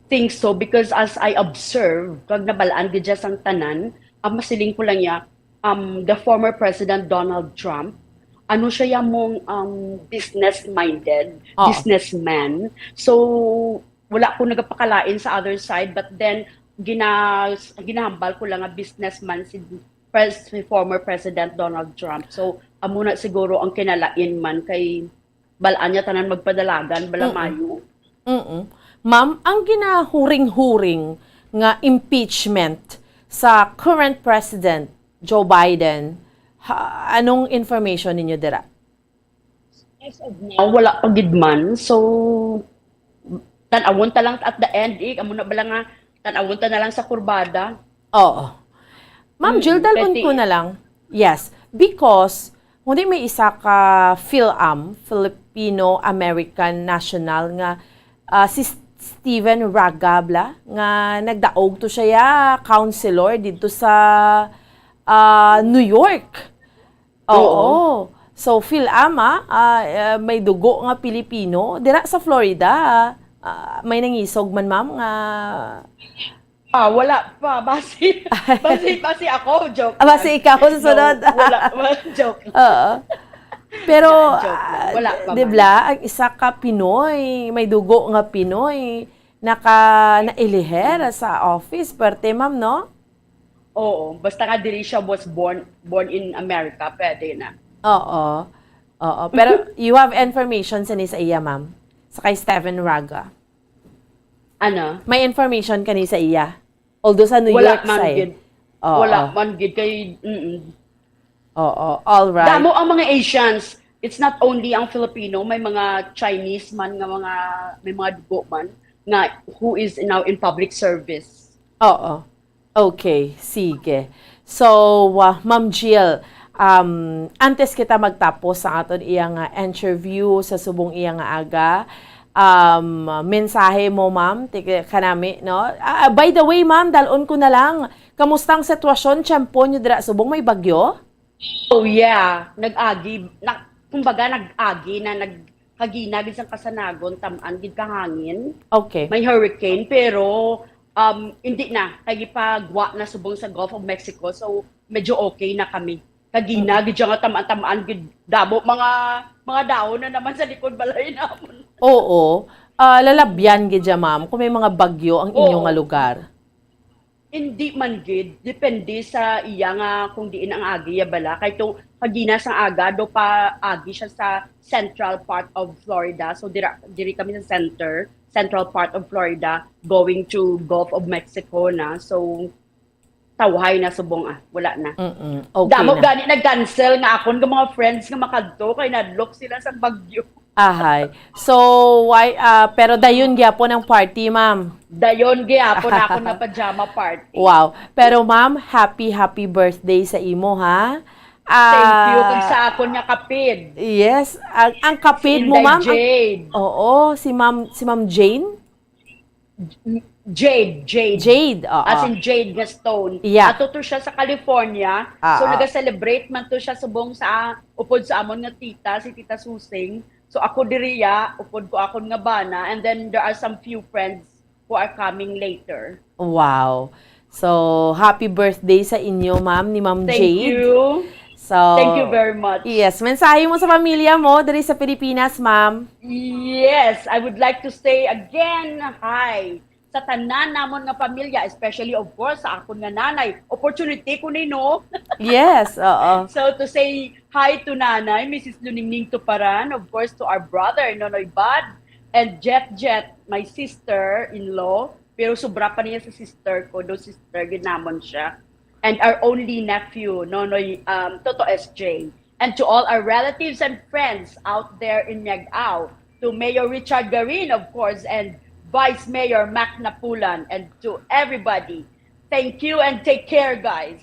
Think so, because as I observe, kag nabalaan gid siya sang tanan, ang masiling ko lang niya, um, the former President Donald Trump, ano siya ya mong um, business-minded, Oo. businessman. So, wala ko nagapakalain sa other side, but then gina ginahambal ko lang nga businessman si pres, si former President Donald Trump. So amo na siguro ang kinalain man kay bal-an niya tanan magpadalagan, bala Mm-mm. mayo. Mm-mm. Ma'am, ang ginahuring-huring nga impeachment sa current President Joe Biden, ha, anong information ninyo dira? As of now, wala pa gid man. So, tan-awon ta lang at the end, eh. Amo na bala nga, tan-awon ta na lang sa kurbada. Oo. Ma'am Jill, Mm, dalon Betty. ko na lang. Yes. Because, kundi may isa ka Fil-Am, Filipino-American national, nga ah, si S-, Steven Raga bala, nga nagdaog to siya ya, counselor didto sa ah, New York. Oo. Oo. So, Fil-Am, ah, ah, may dugo nga Pilipino. Dira sa Florida, ah, may nangisog man, ma'am, nga Ah, wala pa. Basi, basi, basi ako, joke Ah, basi lang. ikaw sa No, sunod. wala, wala, joke lang. Oo. Pero, Joke lang. ah, Wala pa di man. bala, ang isa ka Pinoy, may dugo nga Pinoy, naka, nailiher sa office, perte, ma'am, no? Oo, basta nga diri siya was born, born in America, pwede na. Oo. Oo. Pero you have information sa ni sa iya, ma'am? Sa kay Steven Raga? Ano? May information ka ni sa iya? Although sa New Wala York man side. gid. Oo. Wala man gid kay, mm. Oo. All right. Damo ang mga Asians. It's not only ang Filipino, may mga Chinese man nga mga, may mga dugo man nga who is now in public service. Oo. Okay, sige. So, ah, Ma'am Jill, um, antes kita magtapos sa aton iya nga interview sa subong iya nga aga, um, mensahe mo, ma'am, ti-, kanami, no? Ah, by the way, ma'am, dalon ko na lang. Kamusta ang sitwasyon, tiyempo nyo dira subong may bagyo? Oh, yeah. Nag-agi, na, kumbaga, nag-agi na, nag, kagina gid sang kasanagon, tam-an gid ka hangin. Okay. May hurricane, pero, um, hindi na. Kay gipagwa na subong sa Gulf of Mexico, so medyo okay na kami. Kagina Mm. gid siya nga tam-an-tam-an gid, damo mga, mga dahon na naman sa likod balay namon. Oo. Ah, lalabyan gid siya, ma'am, kung may mga bagyo ang inyo Oo. nga lugar. Hindi man gid, depende sa iya nga kung diin ang agi ya bala. Kay to, kagina sang aga, do pa agi siya sa central part of Florida. So, dira, diri kami sa center, central part of Florida, going to Gulf of Mexico na. So, tawhay na subong, ah, wala na. Mm-mm. Okay Damo na. Gani nag-cancel nga akon nga mga friends nga makadto kay nadlok sila sa Baguio. Ahay. So, why, ah, pero dayon gyapon ang party, ma'am. Dayon gyapon ako na pajama party. Wow. Pero ma'am, happy, happy birthday sa imo, ha? Thank you. Ah, Kag sa akon nga kapid. Yes, ang, ang kapid mo, Inday ma'am. ang- Jade. Oo, si Ma'am, si Ma'am Jane. Jade, Jade. Jade, oo. As in Jade nga stone. Yeah. Ato to siya sa California. So, Oo. naga-celebrate man to siya subong sa upod sa amon nga tita, si Tita Susing. So, ako diriya, upod ko akon nga bana. And then, there are some few friends who are coming later. Wow. So, happy birthday sa inyo, ma'am, ni Ma'am Thank Jade. you. So, Thank you very much. Yes, mensahe mo sa pamilya mo diri sa Pilipinas, ma'am. Yes, I would like to say again, hi sa tanan namon nga pamilya, especially, of course, sa akon nga nanay. Opportunity ko ni, no? Yes, oo. So, to say hi to Nanay, Missus Luningning Tuparan, of course, to our brother, Nonoy Bad, and Jet Jet, my sister-in-law. Pero sobra pa niya sa sister ko, do sister gid namon siya. And our only nephew, Nonoy, um, Toto S J. And to all our relatives and friends out there in Miagao, to Mayor Richard Garin, of course, and Vice Mayor Mac Napulan, and to everybody, thank you and take care, guys.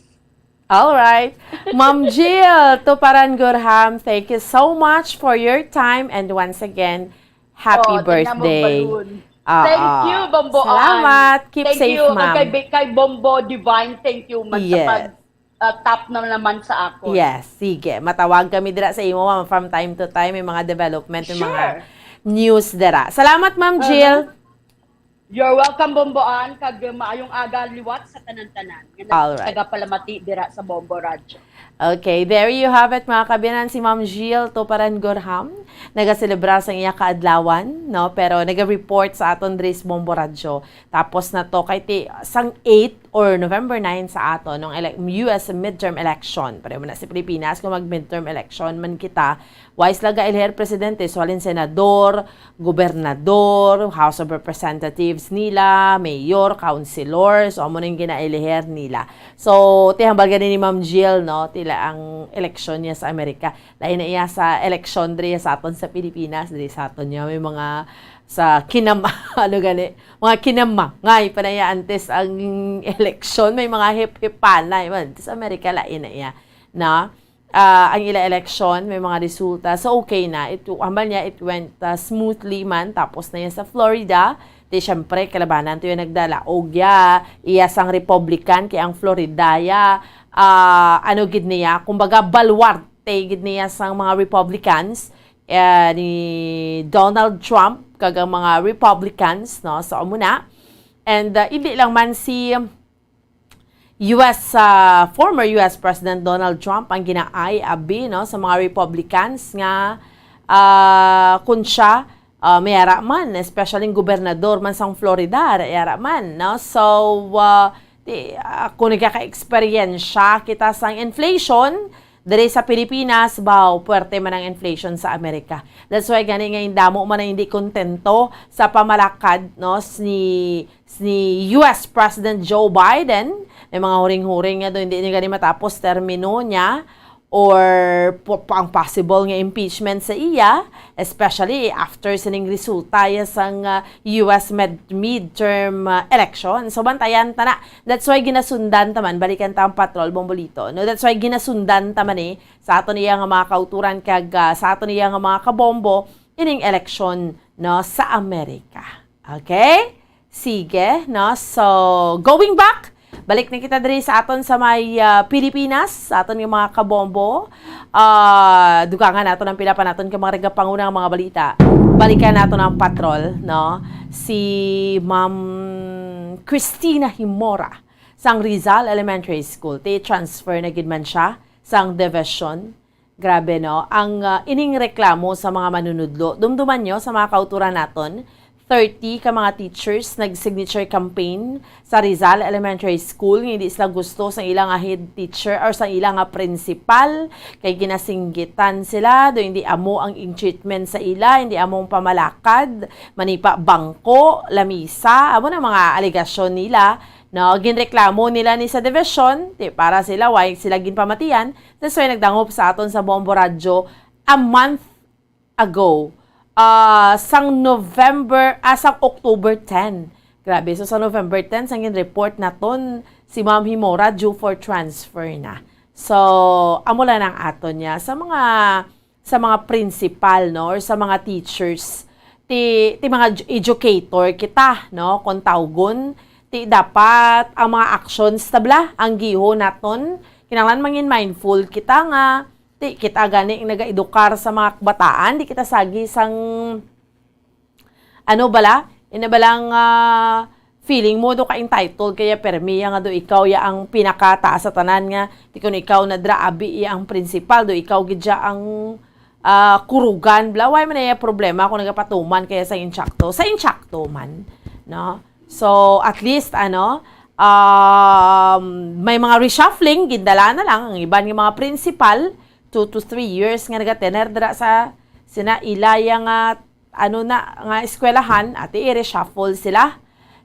All right. Ma'am Jill Tuparan Gorham, thank you so much for your time and once again, happy Oh, tingnan mo, birthday. Balloon. Oo. Thank you, Bombo Ann. Salamat. Keep Thank safe, you. ma'am. Kay, kay Bombo Divine, thank you man Yes. sa pag, uh, tap na naman sa ako. Yes, sige. Matawag kami dira sa imo, ma'am, from time to time. May mga development, may mga Sure. news dira. Salamat, Ma'am Jill. You're welcome, Bombo Ann. Kag, uh, maayong aga liwat sa tanan-tanan nga Alright. Tagapalamati dira sa Bombo Radyo. Okay, there you have it, mga kabiyanan, si Ma'am Jill Tuparan Gorham. Nagaselebra sang iya kaadlawan, no? Pero naga-report sa aton diri sa Bombo Radyo. Tapos na to, kay ti, sang eight or November nine sa aton, nung ele-, U S midterm election. Pareho man na sa Pilipinas, kung mag-midterm election man kita, wise lang ga-elher presidente, so halin senador, gobernador, House of Representatives nila, mayor, councilors, o amo nang ginaelher nila. So, ti hambal gani ni Ma'am Jill, no, tila ang eleksyon niya sa Amerika. Lain na iya sa eleksyon diri sa aton sa Pilipinas, diri sa aton niya may mga sa kinam-, ano gani, mga kinamangay pa na iya antes ang eleksyon, may mga hip-hipanay man. Sa Amerika, lain na iya, na ah, ang ila election, may mga resulta. So, okay na. It, hambal niya, it went, ah, smoothly man. Tapos na yan sa Florida. Di, syempre, kalabanan to yung nagdala. O, ya, iya sang Republican, kay ang Florida, ya, ah, ano gid niya, kumbaga, baluarte gid niya sang mga Republicans, eh, ni Donald Trump, kag ang mga Republicans, no? So, amo na. And, ah, hindi lang man si U S, ah, former U S President Donald Trump ang ginaay abi, no, sa mga Republicans nga, ah, kun siya, ah, may ara man, especially ang gobernador man sang Florida, may ara man, no? So, ah, di, ako nagkaka-eksperyensya kita sang inflation diri sa Pilipinas, baw, puwerte man ang inflation sa Amerika. That's why gani nga indamo man ang hindi kontento sa pamalakad, no, ni ni U S President Joe Biden, may mga huring-huring nga do, hindi niya gani matapos termino niya, or po, ang possible nga impeachment sa iya, especially after sining resulta ya sang, ah, U S med-, midterm, ah, election. So, bantayan ta na. That's why ginasundan ta man, balikan ta ang patrol, Bombolito, no? That's why ginasundan ta man, eh, sa aton iya nga mga kauturan kag, ah, sa aton iya nga mga kabombo, ining eleksyon, no, sa Amerika. Okay? Sige, no? So, going back, balik na kita diri sa aton sa may, ah, Pilipinas, sa aton nga mga kabombo. Ah, dugangan naton ang pila pa naton ka mga nagapanguna nga mga balita. Balikan naton ang patrol, no? Si Ma'am Christina Himora sang Rizal Elementary School. Ti transfer na gid man siya sang division. Grabe, no? Ang, ah, ining reklamo sa mga manunudlo. Dumduman nyo sa mga kauturan naton, thirty ka mga teachers nag-signature campaign sa Rizal Elementary School nga hindi sila gusto sa ilang nga head teacher or sa ilang nga principal kay ginasinggitan sila do hindi amo ang ing treatment sa ila, hindi amo ang pamalakad, manipa bangko, lamisa, amo na mga alegasyon nila. No, ginreklamo nila ni sa division, ti para sila, way sila ginpamatian, that's why nagdangop sa aton sa Bombo Radyo a month ago, ah, sang November, ah, sang October ten. Grabe, so sa November ten, sang gin-report naton si Ma'am Himora due for transfer na. So, amo lang ang aton niya sa mga, sa mga principal, no, or sa mga teachers, ti, ti mga edu-, educator kita, no, kung tawgon, ti dapat ang mga actions tabla ang giho naton. Kinahanglan mangin mindful kita nga ti kita gani ang nagaedukar sa mga kabataan, di kita sagi sang, ano bala? Ina balang, ah, feeling mo do ka entitled kaya permi ya nga do ikaw ya ang pinakataas sa tanan nga, ti kun ikaw na dra abi ya ang principal, do ikaw gid ya ang, ah, kurugan. Bla, way man na ya problema kung nagapatuman kaya sa insakto. Sa insakto man, no? So, at least, ano, um, may mga reshuffling, gindala na lang ang iban nga mga principal, two to three years nga nagatener dira sa sina ila ya nga, ano na, nga eskwelahan, ati i-reshuffle sila.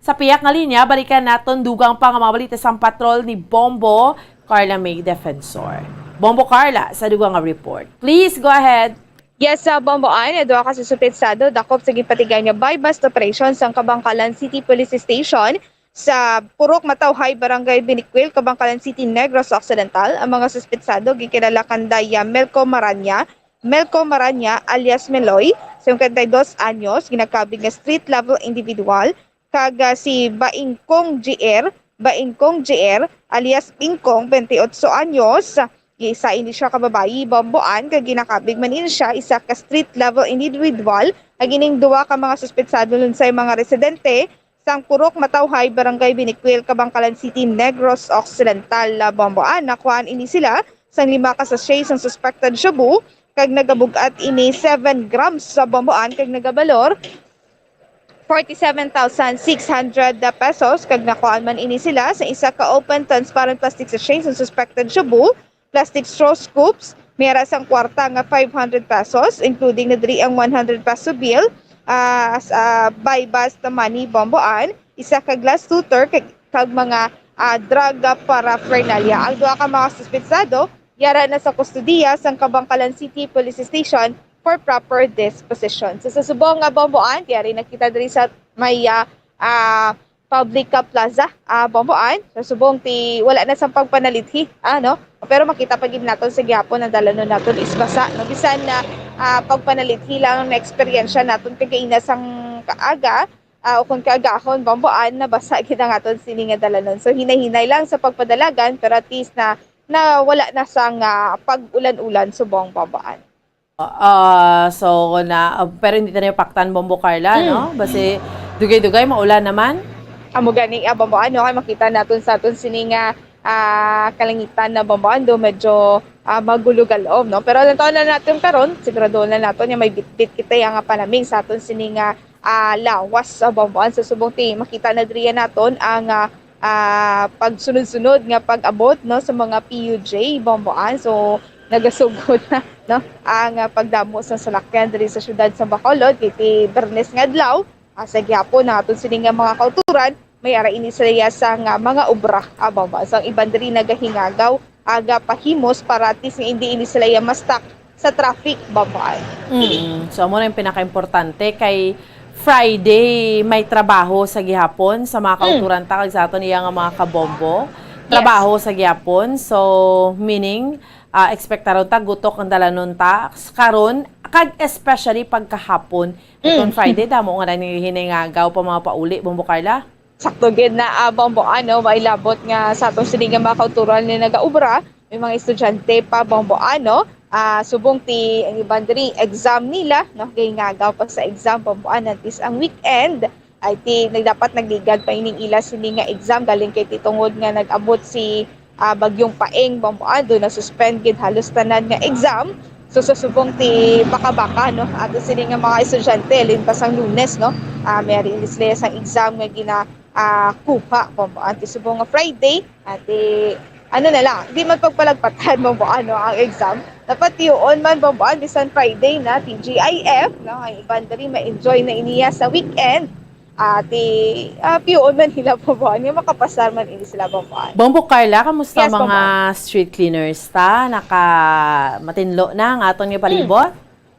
Sa piyak nga linya, balikan naton dugang pa nga mga balita sang patrol ni Bombo Carla May Defensor. Bombo Carla, sa dugang nga report. Please go ahead. Yes, sa Bomboan, duha ka suspetsado dakop sa ginpatigayon nga buy-bust operation sang Kabangkalan City Police Station sa Purok Matawhay, Barangay Binikwil, Kabangkalan City, Negros Occidental. Ang mga suspetsado ginkilala kanday, ah, Melco Maranya, Melco Maranya alias Meloy, singkwenta y dos anyos, ginakabig nga street level individual, kag, ah, si Baingkong J R, Baingkong J R alias Bingkong, twenty-eight anyos. Isa ini siya ka babayi, Bomboan, kag ginakabig man ini siya isa ka street level individual. Ang ining duwa ka mga suspetsado lunsay mga residente sang Purok Matawhay, Barangay Binikwil, Kabangkalan City, Negros Occidental, ah, Bomboan. Nakuhaan ini sila sang lima ka sachet sang suspected shabu, kag nagabug-at ini seven grams sa Bomboan, kag nagabalor forty-seven thousand six hundred pesos, kag nakuhaan man ini sila sa isa ka open transparent plastic sachet sang suspected shabu, plastic straw scoops, may ara sang kwarta nga five hundred pesos, including na diri ang one hundred peso bill, ah, as, ah, buy bust money, Bomboan, isa ka glass tutor, kag, kag mga, ah, drug paraphernalia. Ang duha ka mga suspetsado yara na sa kustodiya sang Kabangkalan City Police Station for proper disposition. So, sa subong nga Bomboan, yari nakita diri sa may, ah, ah, public, ah, plaza, ah, Bomboan. Sa subong ti wala na sang pagpanalithi, ano? Pero makita pa gid naton sa gihapon ang dalanon naton is basa, no? Bisan na, ah, pagpanalithi lang na eksperyensya naton kagaina sang kaaga, ah, o kung kaagahon, Bomboan, nabasa gid ang aton sini nga dalanon. So, hinay-hinay lang sa pagpadalagan, pero at least na, na wala na sang, ah, pag-ulan-ulan subong, Bomboan. Ah, so na, ah, pero hindi tayo paktan, Bombo Carla, Mm. no? Basi dugay-dugay maulan naman. Amo gani, ah, Bombo, ano, kay makita naton sa aton sini nga, ah, kalangitan na, Bombo, ando medyo, ah, magulo-galom, no? Pero ang taon na natin karon, sigurado na naton nga may bitbit kita yang panaming sa aton sini nga, ah, lawas sa, Bombo. Ang sa subong ti, makita na diri naton ang, ah, ah, pagsunod-sunod nga pag-abot, no, sa mga P U J, Bomboan. So, nagasugod na, no, ang, ah, pagdamo sa salakyan diri sa siyudad sa Bacolod, kay ti Bernes nga adlaw, ah, sa gihapon, ang aton sini nga mga kauturan, may ara ini sila sa nga mga obra, ah, Bomboan. So, ang iban diri nagahingagaw, aga pahimos para at least nga hindi ini sila mastak sa traffic, Bomboan. Mm. So, amo na yung pinaka-importante kay Friday, may trabaho sa gihapon sa mga Mm. kauturan ta kag sa aton iya nga mga kabombo. Yes. Trabaho sa gihapon. So, meaning, ah, ekspektaron ta, gutok ang dalanon ta s-, karon, kag especially pagkahapon. Itong Mm. Friday, damo nga na ni hiningagaw pa mga pauli, Bombo Carla. Sakto gid na, ah, Bombo, ano, may labot nga sa atong sini nga mga kauturan ni nagaubra, may mga estudyante pa, Bombo, ano, ah, subong ti ang iban diri exam nila, no, gahingagaw pa sa exam, Bombo, ano, at least ang weekend, ay ti, nagdapat nagligad pa ining ila sini nga exam, galing kay ti tungod nga nag-abot si, ah, Bagyong Paeng, Bombo, ano, na-suspend gid halos tanan nga exam. So, sa subong ti baka-baka, no, ato sini nga mga estudyante, halin pa sang Lunes, no, ah, may ari sila sang exam nga gina, ah, kuha, Bombo. Ang ti subong nga Friday, ati, ano na lang, di man pagpalagpatan, Bombo, ano, ang exam. Dapat tiyoon man, Bombo, ang bisan Friday na, T G I F, no, ang iban diri ma-enjoy na iniya sa weekend. ah, ti, ah, piyoon man nila, Bombo Ann, nga makapasar man ini sila, Bombo Ann. Bombo Carla, kamusta Yes, ang mga Bombo Ann. street cleaners ta? Naka matinlo na ang aton nga palibot?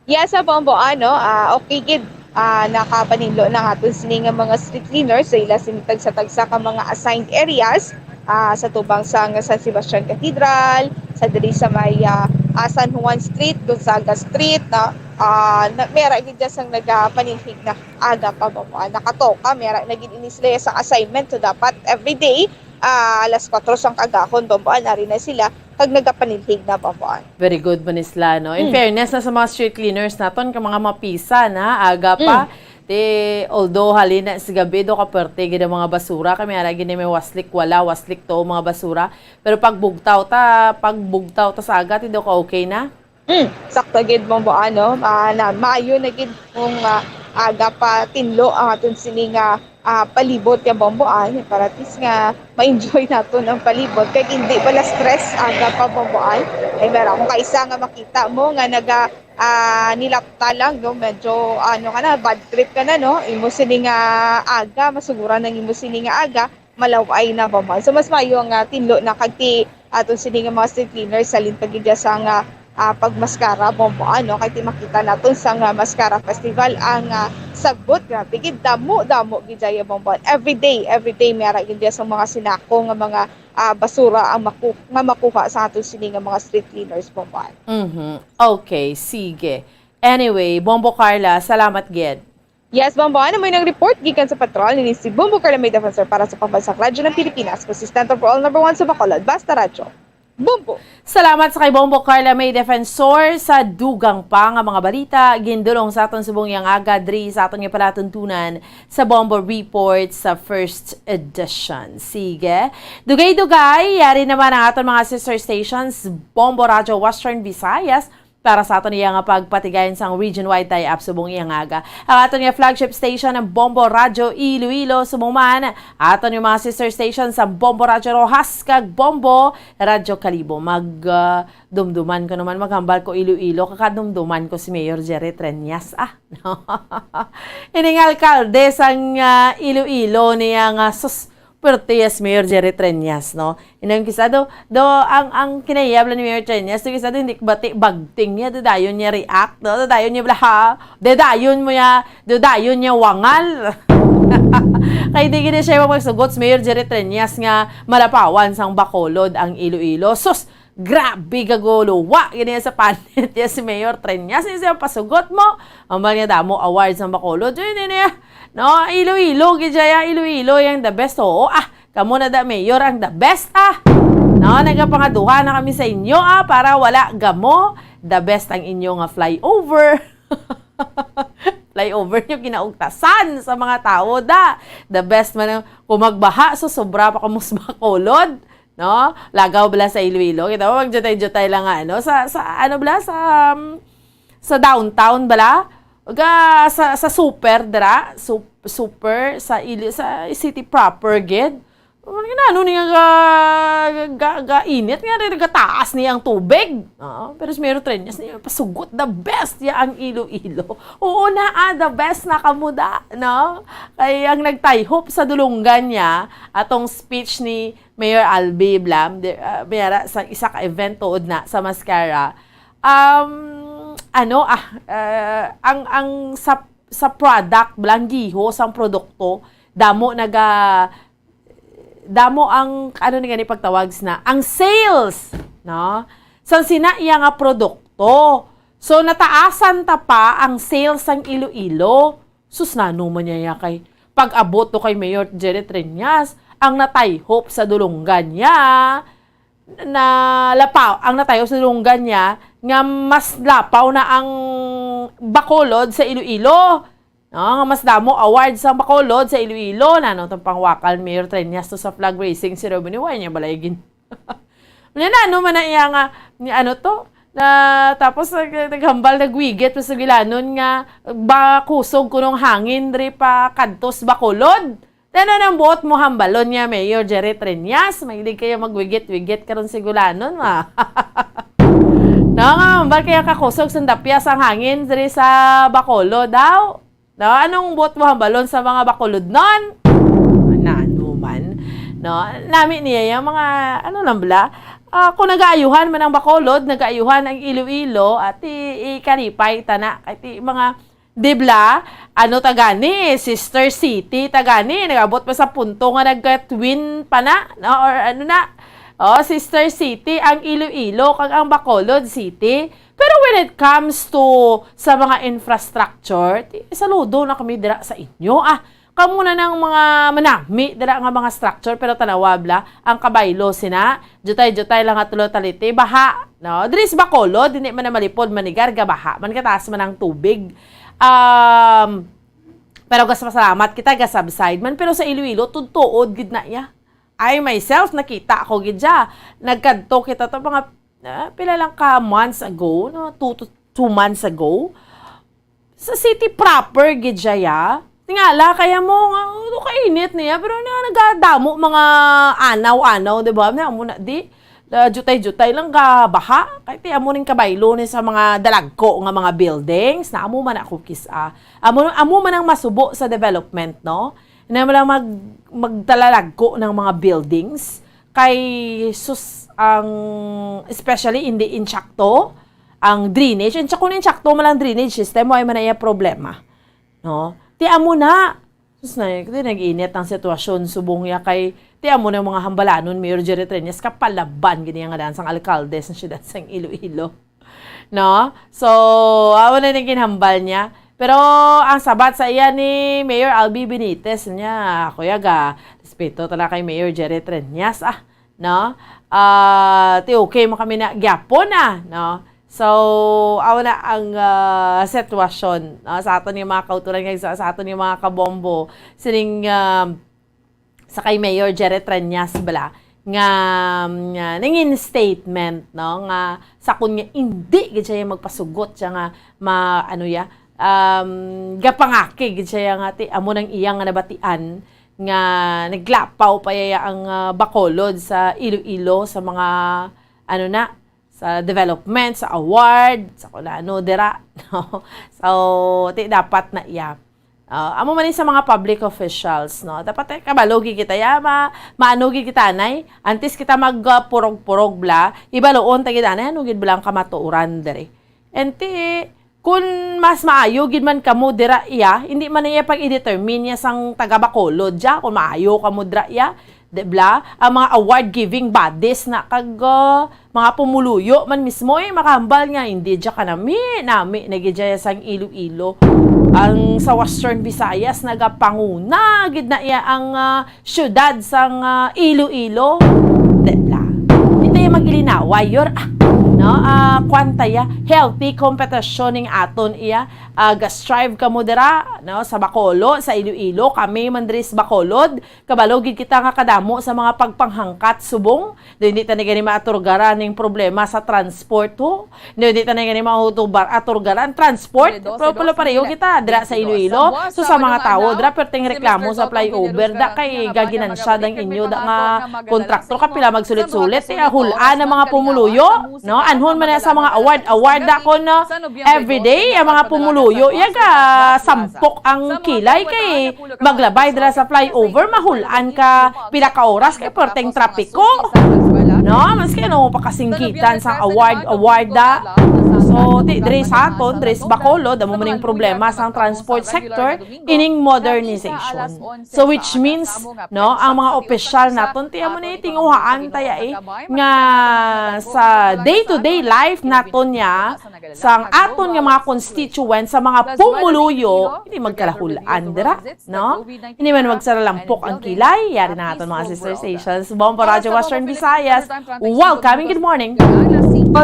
Yes, sa Bombo Ann, no? Ah, okay gid. Ah, nakapaninlo na nga aton sini nga mga street cleaners sa ila sini tagsa-tagsa ka mga assigned areas, ah, sa tubang sang San Sebastian Cathedral, sa diri sa may, ah, ah, San Juan Street, Gonzaga Street, no? Ah, na, mera gid dyan sang nagapaninhig na aga pa, Bombo Ann. Nakatoka, mera na gid ini sila sa assignment. So, dapat every day, ah, alas kuwatro sang kaagahon, Bombo Ann, ari na sila, kag nagapaninhig na, Bombo Ann. Very good, Manisla, no? In Mm. fairness na sa mga street cleaners naton, ka mga mapisa na, aga pa. Mm. Ti, although halin na sa gabi, do ka perte gid ang mga basura, kami ara gid may waslik wala, waslik to, mga basura. Pero pag bugtaw ta, pag bugtaw ta sa aga, ti do ka okay na? Mm, sakto gid, Bombo Ann, no? Ah, na, maayo na gid kung, ah, aga pa tinlo ang aton sini nga, ah, palibot nga, Bombo Ann, para at least nga ma-enjoy naton ang palibot. Kay hindi pala stress aga pa, Bombo Ann. Ay, meron akong kaisa nga makita mo nga naga, ah, nilapta lang, no? Medyo, ano ka na, bad trip ka na, no? Imo sini nga aga, masuguran ang imo sini nga aga, malaway na, Bombo Ann. So, mas maayo nga tinlo na kag ti aton sini nga mga street cleaners, halin pa gid sa nga, ah, pagmaskara, Bombo Ann, no? Kay ti makita naton sa nga Maskara Festival ang, ah, sagbot, grabe gid, damo-damo gid dyan, Bombo Ann. Every day, every day, may ara gid sa mga sinako nga mga, ah, basura ang maku-, nga makuha sa aton sini nga mga street cleaners, Bombo Ann. Mhm. Okay, sige. Anyway, Bombo Carla, salamat gid. Yes, Bombo Ann, amo nang report gikan sa patrol ni si Bombo Carla May Defensor para sa Pambansang Radyo ng Pilipinas, consistent for all, number one sa Bacolod, Basta Radyo. Bombo! Salamat sa kay Bombo Carla May Defensor sa dugang pa nga mga balita, gindulong sa aton subong yang aga diri sa aton nga palatuntunan sa Bombo Report sa first edition. Sige, dugay-dugay, yari naman ang aton mga sister stations, Bombo Radyo Western Visayas, para sa aton iya nga pagpatigayon sang region-wide tie-up subong iya nga aga. Ang aton nga flagship station, ang Bombo Radyo Iloilo, subong man aton nga mga sister station sa Bombo Radyo Roxas kag Bombo Radyo Kalibo. Mag, ah, dumduman ko naman, maghambal ko Iloilo, kakadumduman ko si Mayor Jerry Treñas. Ah, no? Ining alkalde sang, ah, Iloilo niya nga, sus, pero tiyas Mayor Jerry Treñas, no? Inang kisa do, do, ang, ang kinaiya bala ni Mayor Treñas, do kisa do, hindi bati, bagting niya, do dayon niya react, no? Do dayon niya bala, ha? Do dayon mo ya, do dayon niya wangal. Kay di gid siya magsugot si Mayor Jerry Treñas nga malapawan sang Bacolod ang Iloilo. Sus, grabe ka gulo. Wa, gini sa panit niya si Mayor Treñas. Siya pasugot mo. Ang mga damo awards ang Bacolod. Yun, yun, yun. No, Iloilo, gid siya, Iloilo, yung the best. Oo, ah, kamo na da, Mayor, ang the best, ah. No, nagapangaduha na kami sa inyo, ah, para wala gamo. The best ang inyo nga flyover. Flyover nyo, kinaugtasan sa mga tao, da. The best man ang, kung magbaha, so sobra pa kamo sa Bacolod. No? Lagaw bala sa Iloilo. Kita mo, magjutay-jutay lang nga, ano? Sa, sa, ano bala? Sa, um, sa downtown bala? Ga, sa, sa super, dira? Sup-, super, sa ili-, sa city proper, gid. Ano nga, ano ni nga ga, ga, ga, init nga, gataas ni ang tubig. Ah, pero si Mayor Treñas ni pasugot, the best ya ang Iloilo. Oo na, ah, the best na kamo da, no? Kay ang nagtayhop sa dulunggan niya, atong speech ni Mayor Albi Blam, di, ah, may ara sa isa ka event tuod na sa Mascara. Um, ano, ah, ah, ang, ang sa, sa product, bala, ang giho, sang produkto, damo naga, damo ang, ano ni gani pagtawag sina, ang sales, no? Sang sina iya nga produkto. So, nataasan ta pa ang sales sang Iloilo. Sus, nano man niya, ya kay pag-abot to kay Mayor Jerry Treñas, ang natayhop sa dulunggan niya, na lapaw, ang natayhop sa dulunggan niya, nga mas lapaw na ang Bacolod sa Iloilo. No, nga mas damo awards ang Bacolod sa Iloilo. Nano tong pangwakal ni Mayor Treñas to sa flag raising ceremony? Wala niya balay gin-, Wala na, ano man na iya nga, ni ano to? Na, tapos nag-, naghambal, nagwigit pa sa gilanon nga ba kusog kunong hangin diri pa kadto sa Bacolod. Tanan ang buot mo hambalon niya, Mayor Jerry Treñas. Mahilig kayo magwigit-wigit karon sa gulanon, ma. No, nga, hambal kaya kakusog sa dapyas ang hangin diri sa Bacolod daw. No, anong buot mo hambalon sa mga Bacolodnon? Nano man. No, nami niya yung mga, ano lang bala, ah, kung nagaayuhan man ang Bacolod, nagaayuhan ang Iloilo, at i-, ikalipay ta na. Kay ti mga, di bala, ano ta gani, sister city ta gani, nag-abot pa sa punto nga nagka-twin pa na, no? Or ano na, oh, sister city ang Iloilo kag ang Bacolod City. Pero when it comes to sa mga infrastructure, ti-, saludo na kami dira sa inyo. Ah, kamo na nang mga manami dira nga mga structure, pero tanawa bala, ang kabaylo sina, jutay-jutay lang nga tulo taliti, baha, no? Diri sa Bacolod, hindi man na malipod manigar, gabaha man, kataas man ang tubig. Um, pero gas pasalamat kita, ga-subside man, pero sa Iloilo, tudtuod gid na iya. I myself, nakita ko gid siya. Nagkadto kita to mga, ah, pila lang ka months ago, no? Two to two months ago. Sa city proper gid siya, ya. Tingala, kaya mo nga, ano, kainit niya, pero na, nagadamo mga anaw-anaw, di ba? Na, amo na, di, ah, jutay-jutay lang ka baha. Kay ti amo ning kabaylo ni sa mga dalagko nga mga buildings, na amo man ako kis-, ah, amo, amo man ang masubo sa development, no? Na mo lang mag-, magtalalagko ng mga buildings kay sus ang, especially hindi insakto ang drainage. Insakto na insakto man ang drainage system, wala man na iya problema. No? Ti amo na. Sus na, ti nag-init ang sitwasyon subong ya kay ti amo na mga hambalanon, Mayor Jerry Treñas, kapalaban gini nga daan sang alkalde sa siyudad sang Iloilo. No? So, amo na ning ginhambal niya. Pero ang sabat sa iya ni Mayor Albi Benitez niya, kuya, ga respeto tala kay Mayor Jerry Treñas, ah, no? Ah, ti okay mo kami na gyapon, ah, no? So, amo na ang, ah, sitwasyon, no? Sa aton nga mga kauturan, nga sa, sa aton nga mga kabombo, sining, ah, sa kay Mayor Jerry Treñas bala nga, nga nangin statement, no, nga sa kun nga hindi gid siya magpasugot siya nga ma-, ano ya, um, gapangaki gid siya nga ti amo nang iya nga nabatian nga naglapaw pa ya ang, ah, Bacolod sa Iloilo sa mga, ano na, sa development, sa award, sa kung ano dira, no? So, ti dapat na iya. Ah, amo man ni sa mga public officials, no? Dapat, eh, kabalo gid kita, ya, ma-, maano gid kita, anay? Antes kita mag, ah, purog-purog bala, ibaluon ta gid, anay, ano gid bala ang kamatuoran diri? Enti, kun mas maayo gid man kamo dira, iya, hindi man iya pag-i-determine niya sang taga Bacolod, ya, kung maayo kamo dira, iya, di bala? Ang mga award-giving bodies na kag, ah, mga pumuluyo man mismo, eh, makahambal nga, hindi dya ka nami, nami na gid dya sang Iloilo. Ang sa Western Visayas, nagapanguna gid na iya ang, ah, siyudad sang, ah, Iloilo. Di bala? Hindi tayo mag-ilinaway, your, ah, no? Ah, kwan ta ya, healthy competition ning aton iya. Ah, ga-strive kamo dira, no? Sa Bacolod, sa Iloilo, kami man diri sa Bacolod, kabalo gid kita nga kadamo sa mga pagpanghangkat subong. Daw hindi ta na gani maaturgaran ning problema sa transport, ho? Daw hindi ta na gani mautubar-, aturgaran transport? Pero, pero pareho kita dira sa Iloilo. So, sa mga tawo dira, perting reklamo sa flyover, da kay gaginansyad ang inyo da nga kontraktor, kapila magsulit-sulit, eh, hulaan ang mga pumuluyo, no? Anhon man na sa mga award, award da ko, no? Everyday, ang mga pumuluyo, iya ga sampok ang kilay kay maglabay dira sa flyover, mahulaan ka pila ka oras kay perting trapiko. No, maski ano pa kasinggitan sa award, award da. So, ti, diri sa aton, diri sa Bacolod, amo man ning problema sa transport sector, ining modernization. So, which means, no, ang mga opisyal naton, ti amo ni tinguhaan ta ya, eh, nga sa day-to-day life naton ya, sang aton nga mga constituents, sa mga pumuluyo, hindi magkalahulaan dira, no? Hindi man magsaralampok ang kilay, yari na aton mga sister stations. Bombo Radyo Western Visayas, welcome and good morning.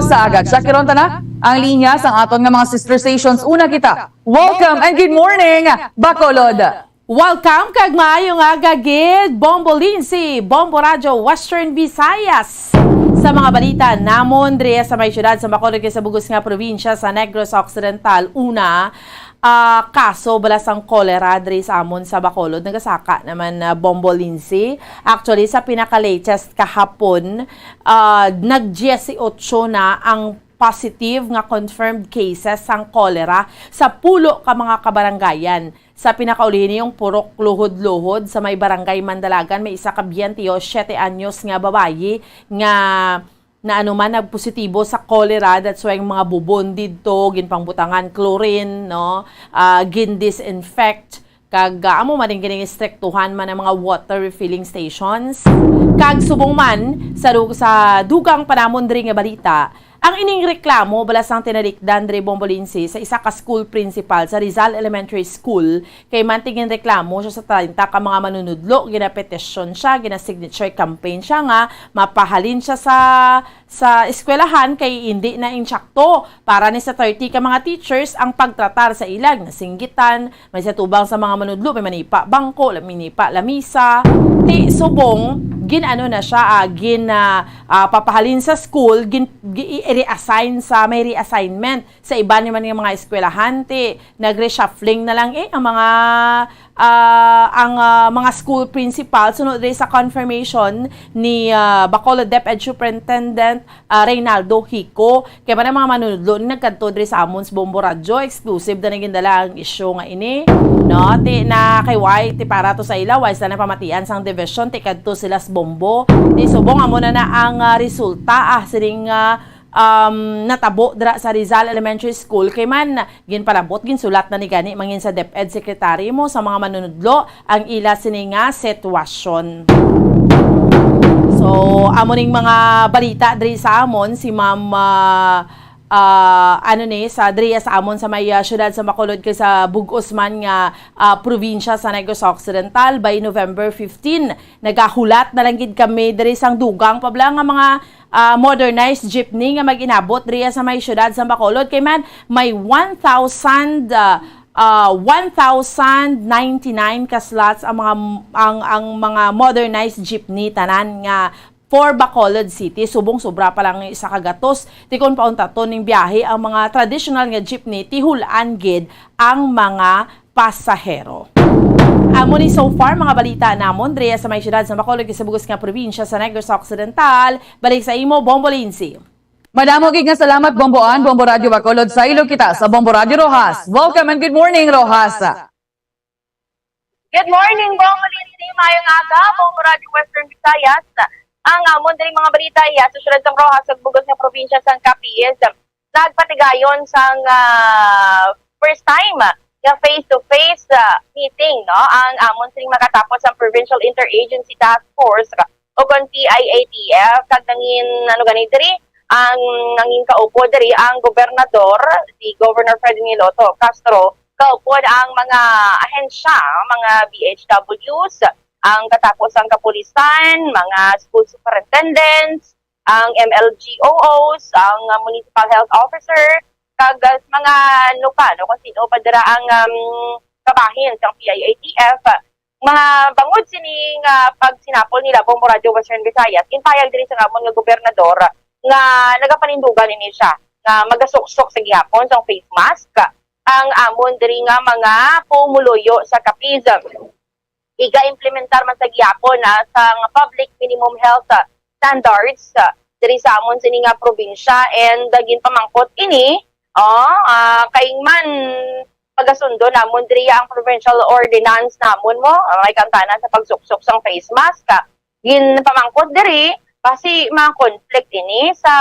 Sa agad, sa kiron ta na ang linya sang aton nga mga sister stations. Una kita, welcome and good morning, Bacolod. Welcome kag maayo nga aga gid, Bombo Lindsay, Bombo Radyo Western Visayas. Sa mga balita namon diri sa may siyudad sa Bacolod kag sa bug-os nga probinsya sa Negros Occidental, una, ah, kaso bala sang cholera diri sa amon sa Bacolod, nagasaka naman, ah, Bombo Lindsay. Actually, sa pinaka-latest kahapon, ah, nag-dieciocho na ang positive nga confirmed cases sang cholera sa pulo ka mga kabarangayan Sa pinakaulihi niyong purok Luhod-Luhod sa may barangay Mandalagan, may isa ka biyente o siyete anyos nga babayi nga naanuman nagpositibo sa cholera. That's why ang mga bubon didto, ginpangbutangan chlorine, no? Ah, gin-disinfect. Kag, ah, amo man rin kining istriktuhan man ang mga water refilling stations. Kag subong man, sa, du- sa dugang pa namon diri nga balita, ang ining reklamo balas ang tinalikdan diri, Bombolinsi, sa isa ka school principal sa Rizal Elementary School, kay man ginreklamo siya sa treinta ka mga manunudlo, ginapetisyon siya, gina-signature campaign siya nga mapahalin siya sa, sa eskwelahan kay hindi na insakto para ni sa thirty ka mga teachers ang pagtratar sa ila, nasinggitan, may sa tubang sa mga manudlo, may manipa bangko, la-, minipa lamisa. Ti subong, gin-ano na siya, ah, gin, ah, ah, papahalin sa school, gin, gi-, i-reassign sa, may reassignment sa iban naman nga mga eskwelahan. Ti nag-reshuffling na lang, eh, ang mga, ah, ang, ah, mga school principal, suno diri sa confirmation ni, ah, Bacolod DepEd Superintendent, ah, Reynaldo Hico. Kay man ang mga manunudlo ni nagkadto diri sa amon sa Bombo Radyo, exclusive na naging dala ang isyu nga ini. No, ti na kay why, ti para to sa ila, why sila napamatian sang division, ti kadto sila sa Bombo. Ti subong amo na na ang, ah, resulta, ah, sining, ah, um, natabo dira sa Rizal Elementary School. Kay man, ginpalabot, ginsulat na ni gani mangin sa DepEd Secretary mo sa mga manunudlo ang ila sini nga sitwasyon. So, amo ning mga balita diri sa amon, si Ma'am, ah, ah, ano ni, sa diri sa amon sa may, ah, siyudad sa Bacolod kay sa bug-os man nga, ah, probinsya sa Negros Occidental by November fifteen. Nagahulat na lang gid kami diri sang dugang pa bala nga mga, ah, modernized jeepney nga mag-inabot diri sa may siyudad sa Bacolod kay man may one thousand, ah, ah, one thousand ninety-nine ka slots ang mga, ang, ang mga modernized jeepney tanan nga for Bacolod City. Subong sobra pa lang ang isa ka gatos. Ti kon pauntaton ning biyahe ang mga traditional nga jeepney, ti hul-an gid ang mga pasahero. Amo ni so far mga balita namon diri sa may siyudad sa Bacolod kag sa bug-os nga probinsya sa Negros Occidental. Balik sa imo, Bombo Lindsay. Madamo gid nga salamat, Bombo Ann. Bombo Radyo Bacolod, sa ilo kita sa Bombo Radyo Roxas. Welcome and good morning, Roxas. Good morning, Bombo Lindsay. Mayong aga, Bombo Radyo Western Visayas. Ang amon diri mga balita iya sa siyudad sang Roxas, sa bug-os nga probinsya sang Capiz. Nagpatigayon sang, ah, first time nga face-to-face, ah, meeting, no, ang amon sining makatapos ang Provincial Interagency Task Force o kon P I A T F, kag nangin, ano gani diri, ang nangin kaupod diri ang gobernador, si Governor Ferdinand Otto Castro, kaupod ang mga ahensya, mga B H Ws, ang katapos ang kapulisan, mga school superintendents, ang M L G O Os, ang, ah, municipal health officer, kag, ah, mga ano pa, no, kung sino pa dira ang, um, kabahin sang P I A T F. Mga bangod sini nga pagsinapol nila, Bombo Radyo Western Visayas, ginpahayag diri sa amon nga gobernador nga nagapanindugan ini siya nga magasuksok sa gihapon sang face mask ang amon diri nga mga pumuluyo sa Capiz. Iga-implementar man sa gihapon, ah, sang public minimum health, ah, standards, ah, diri sa amon sini nga probinsya, and, ah, ginpamangkot ini, oh, ah, kay man pagasundo namon diri ang provincial ordinance namon mo, ah, may kantanan sa pagsuksok sang face mask, ah, ginpamangkot diri, basi ma-conflict ini sa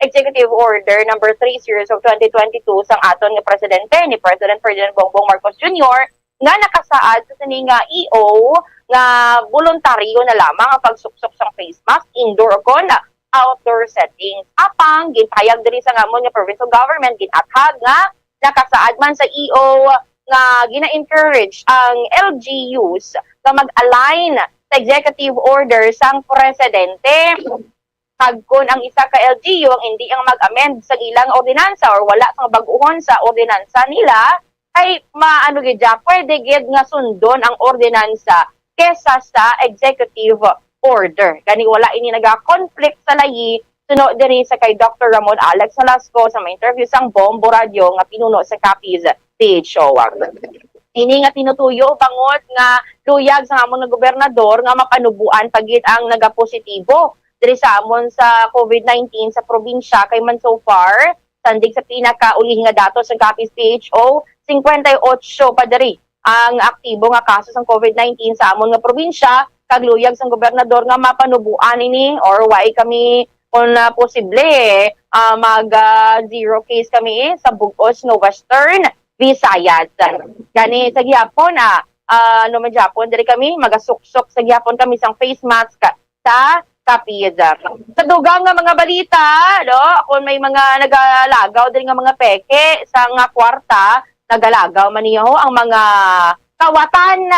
Executive Order number three series of twenty twenty-two sang aton nga presidente, ni President Ferdinand Bongbong Marcos Junior, nga nakasaad sa sini nga E O nga boluntaryo na lamang ang pagsuksok sang face mask indoor o kon outdoor settings. Apang ginpahayag diri sa amon nga provincial government, gin-athag nga nakasaad man sa E O nga gina-encourage ang L G Us nga mag-align sa executive order sang presidente. Kag kon ang isa ka L G U ang indi ang mag-amend sa ilang ordinansa or wala sang bag-ohon sa ordinansa nila, kay maano gid siya, pwede gid nga sundon ang ordinansa kesa sa executive order. Gani wala ini naga-conflict sa layi, suno diri sa kay Doctor Ramon Alex Nolasco sa may interview sang Bombo Radio nga pinuno sa Capiz P H O. Ini nga tinutuyo bangod nga luyag sa amon nga gobernador nga mapanuboan pa gid ang nagapositibo diri sa amon sa COVID nineteen sa probinsya, kay man so far, sandig sa pinakauli nga datos sa Capiz P H O, singkwenta y otso pa diri ang aktibo nga kaso sang COVID nineteen sa amon nga probinsya, kag luyag sang gobernador nga mapanuboan ini or wala kami kon, ah, posible, ah, mag, ah, zero case kami, eh, sa bug-os nga Western Visayas. Gani sa gihapon, ah, ah, ano man gihapon, diri kami magasuksok sa gihapon kami sang face mask sa Capiz. Sa dugang nga mga balita, no, kung may mga nagalagaw diri nga mga peke sa nga kwarta, nagalagaw man niya ho ang mga kawatan.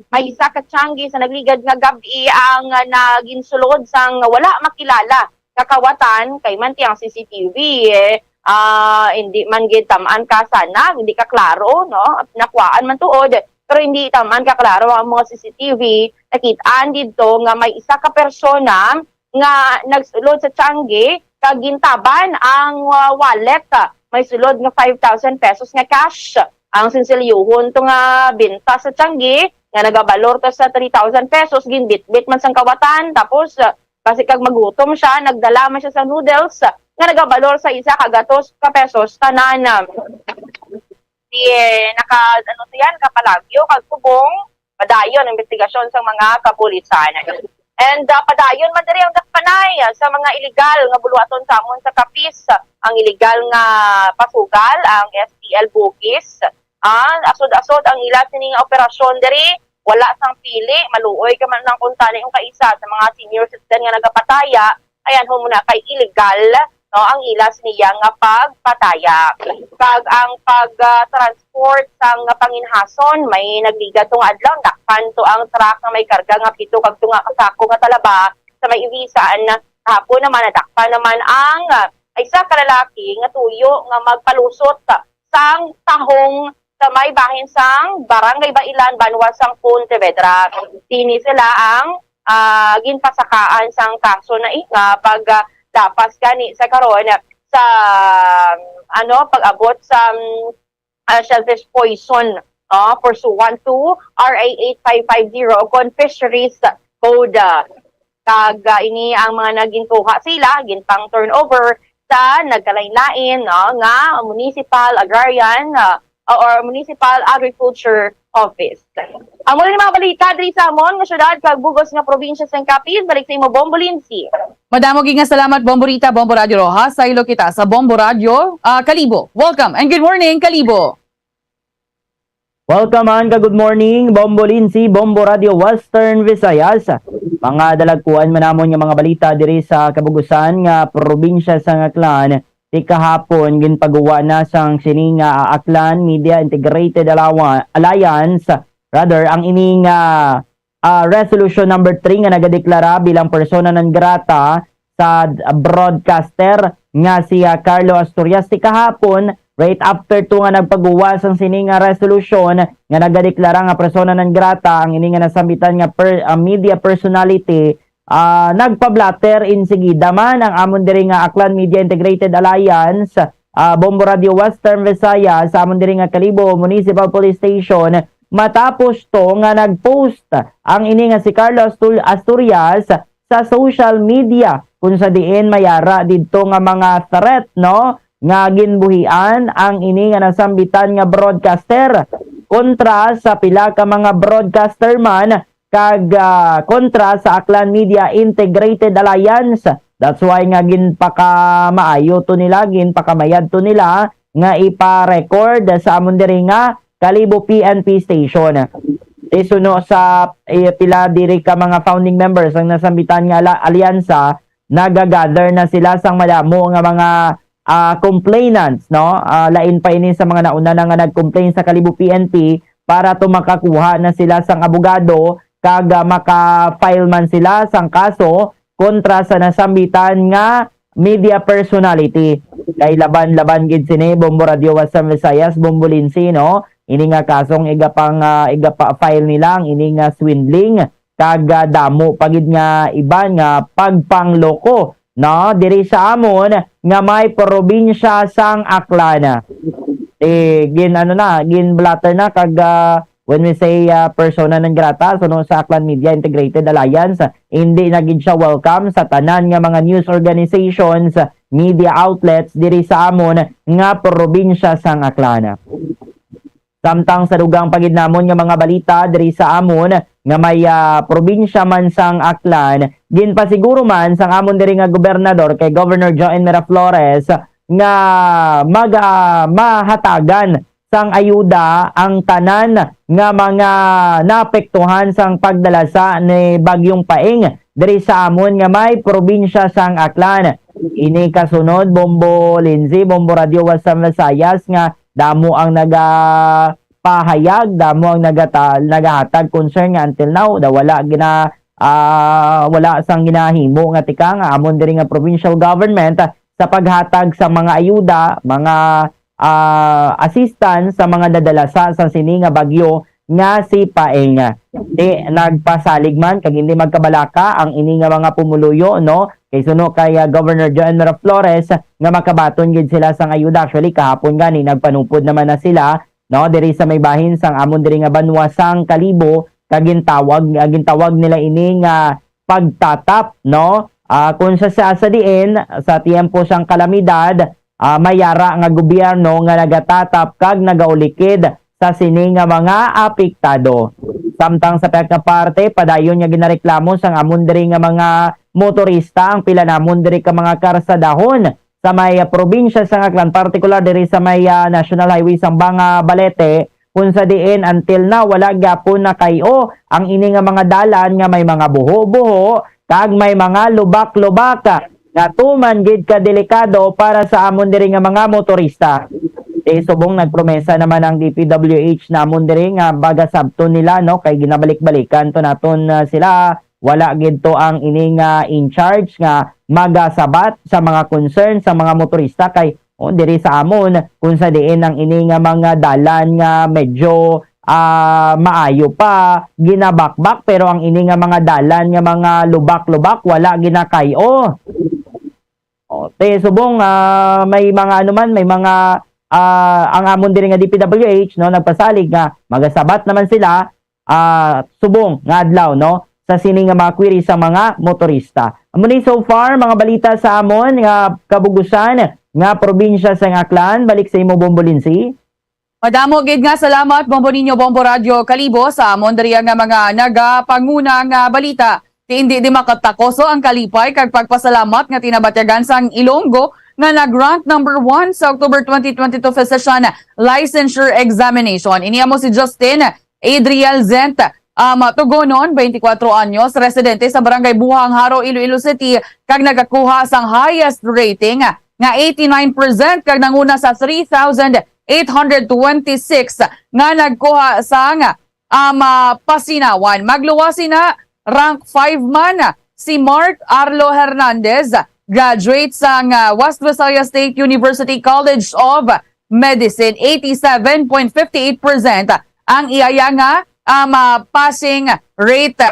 May isa ka tiyanggi sa nagligad nga gab-i ang, ah, naginsulod sang wala makilala nga kawatan, kay man ti ang C C T V, eh, ah, hindi man gid tamaan ka sana, hindi ka klaro, no? Nakuhaan man tuod, pero hindi tamaan ka klaro ang mga C C T V. Nakit-an didto nga may isa ka persona nga nagsulod sa tiyanggi kag gintaban ang, ah, wallet. May sulod nga five thousand pesos nga cash. Ang sinsilyohon to nga binta sa tiyanggi nga nagabalor to sa three thousand pesos, ginbitbit man sang kawatan, tapos, ah, basi kag magutom siya, nagdala man siya sa noodles nga nagabalor sa isa ka gatos ka pesos tanan. Di, eh, naka, ano siya, nakapalagyo kag subong, padayon ang investigasyon sang mga kapulisan. And, ah, padayon man diri ang dakpanay, ah, sa mga illegal nga buluhaton sa amon sa Capiz. Ang illegal nga pasugal, ang S T L Bugis. Ah, asod-asod ang ila sini nga operasyon diri. Wala sang pili, maluoy ka man lang kung tani ang kaisa sa mga senior citizen nga nagapataya, ayan, ho muna kay illegal, no, ang ila siniya nga pagpataya. Kag ang pag, ah, transport sang panginhason, may nagligad to nga adlaw, dakpan to ang truck nga may karga nga pito kag tunga ka sako nga talaba sa may Ibisan. Kahapon naman, nadakpan naman ang, ah, isa ka lalaki nga tuyo nga magpalusot sang tahong sa may bahin sang Barangay Bailan, banwa sang Pontevedra. Sini sila ang, ah, ginpasakaan sang kaso na i-, nga pag, ah, lapas gani sa karon sa, ano, pag-abot sa, mm, ah, shellfish poison, ah, pursuant to R A eight five five zero o kon Fisheries Code. Kag, ah, ini ang mga naginkuha sila, ginpang-turnover sa nagkalain-lain, no, nga municipal agrarian, ah, or municipal agriculture office. Amo ni mga balita diri sa amon nga syudad kag bug-os nga probinsya sang Capiz. Balik sa imo, Bombo Lindsay. Madamo gid nga salamat, Bombo Rita, Bombo Radio Rojas. Saylo kita sa Bombo Radio, ah, Kalibo. Welcome and good morning, Kalibo. Welcome and ka good morning, Bombo Lindsay, Bombo Radio Western Visayas. Mga dalagkuan man namon nga mga balita diri sa kabugusan nga probinsya sang Aklan. Ti kahapon, ginpaguwa na sang sini nga Aklan Media Integrated Alawa-, Alliance, rather, ang ini nga, ah, resolution number three nga nagadeklara bilang persona non grata sa d-, broadcaster nga si, ah, Carlo Asturias. Ti kahapon, right after to nga nagpaguwa sang sini nga resolution nga nagadeklara nga persona non grata ang ini nga nasambitan nga per-, ah, media personality, ah, nagpa-blotter insigida man ang amon diri nga Aklan Media Integrated Alliance, ah, Bombo Radio Western Visayas, sa amon diri nga Kalibo Municipal Police Station, matapos to nga nag-post ang ini nga si Carlo Astul-, Asturias sa social media, kung sa diin may ara didto nga mga threat, no, nga ginbuhian ang ini nga nasambitan nga broadcaster kontra sa pila ka mga broadcaster man kag, ah, kontra sa Aklan Media Integrated Alliance. That's why nga ginpakamaayo to nila, ginpakamayad to nila nga ipa-record sa amon diri nga Kalibo P N P station. Isuno sa, eh, pila diri ka mga founding members ang nasambitan nga ala-, alyansa, nagagather na sila sang madamo nga mga, ah, complainants, no? Ah, lain pa ini sa mga nauna na nga nag-complain sa Kalibo P N P para to makakuha na sila sang abogado kag, ah, maka-file man sila sang kaso kontra sa nasambitan nga media personality. Kay laban-laban gid sini, Bombo Radio Western Visayas, Bombo Lindsay, no? Ini nga kasong igapang, ah, igapa-file nila ang ini nga swindling kag, ah, damo pa gid nga iban nga pagpangloko, no, diri sa amon nga may probinsya sang Aklan. Eh, gin, ano na, gin-blotter na kag, ah, when we say, ah, persona non grata, suno sa Aklan Media Integrated Alliance, hindi na gid siya welcome sa tanan nga mga news organizations, media outlets diri sa amon nga probinsya sang Aklan. Samtang sa dugang pa gid namon nga mga balita diri sa amon nga may, ah, probinsya man sang Aklan, ginpasiguro man sang amon diri nga gobernador kay Governor Joan Miraflores nga mag-, ah, mahatagan sang ayuda ang tanan nga mga naapektuhan sang pagdalasa ni Bagyong Paeng diri sa amon nga may probinsya sang Aklan. Ini kasunod, Bombo Lindsay, Bombo Radio Western Visayas, nga damo ang nagapahayag, damo ang nagata-, nagahatag concern nga until now, da wala gina-, ah, wala sang ginahimo nga tika nga amon diri nga provincial government sa paghatag sa mga ayuda, mga, ah, assistance sa mga nadalasa sa sini nga bagyo nga si Paeng. Di nagpasalig man kag hindi magkabalaka ang ini nga mga pumuluyo, no? Kay suno kay, ah, Governor Joan Miraflores nga makabaton gid sila sang ayuda. Actually, kahapon gani nagpanupod naman na sila, no, diri sa may bahin sang amon diri nga banwa sang Kalibo, kag gintawag, ah, gintawag nila ini nga pagtatap, no? Ah, kung sa, sa, sa diin, sa tiyempo sang kalamidad, ah, may yara nga gobyerno nga nagatatap kag nagaulikid sa sini nga mga apektado. Samtang sa pihak nga parte, padayon nga ginareklamo sang amon diri nga mga motorista ang pila namon diri ka mga karsadahon sa may, ah, probinsya sang Aklan, partikular diri sa may, ah, National Highway Sambanga, Balete, kung sa diin until now wala gyapon nakay-o ang ini nga mga dalan nga may mga buho-buho kag may mga lubak-lubak nga tuman gid ka delikado para sa amon diri nga mga motorista. Eh, subong nagpromesa naman ang D P W H namon diri nga baga sabton nila, no, kay ginabalik-balikan to naton, ah, sila. Wala gid to ang ini nga in charge nga magasabat sa mga concern sa mga motorista kay, oh, diri sa amon kung sa diin ang ini nga mga dalan nga medyo, ah, maayo pa ginabakbak, pero ang ini nga mga dalan nga mga lubak-lubak wala ginakay-o. Oh, te, subong, ah, may mga ano man, may mga, ah, ang amon diri nga D P W H, no, nagpasalig nga magasabat naman sila, ah, subong nga adlaw, no, sa sini nga mga query sa mga motorista. Amo ni so far mga balita sa amon nga kabugusan nga probinsya sang Aklan. Balik sa imo, Bombo Lindsay. Madamo gid nga salamat, Bombo Ninyo, Bombo Radyo Kalibo, sa amon diriya nga mga nagapanguna nga balita. Ti indi di makatakoso ang kalipay kag pagpasalamat nga tinabatyagan sang Ilonggo nga nag-rank number one sa October twenty twenty-two Physician Licensure Examination. Ini amo si Justin Adriel Zent, um, Tugonon, twenty-four anyos, residente sa Barangay Buhang, Jaro, Iloilo City, kag nagakuha sang highest rating nga eighty-nine percent kag nanguna sa three thousand eight hundred twenty-six nga nagkuha sang, um, ah, pasinawan. Magluwas sina, rank five man si Mark Arlo Hernandez, graduate sang, ah, West Visayas State University College of Medicine. Eighty-seven point fifty-eight percent ang iya nga, um, ah, passing rate.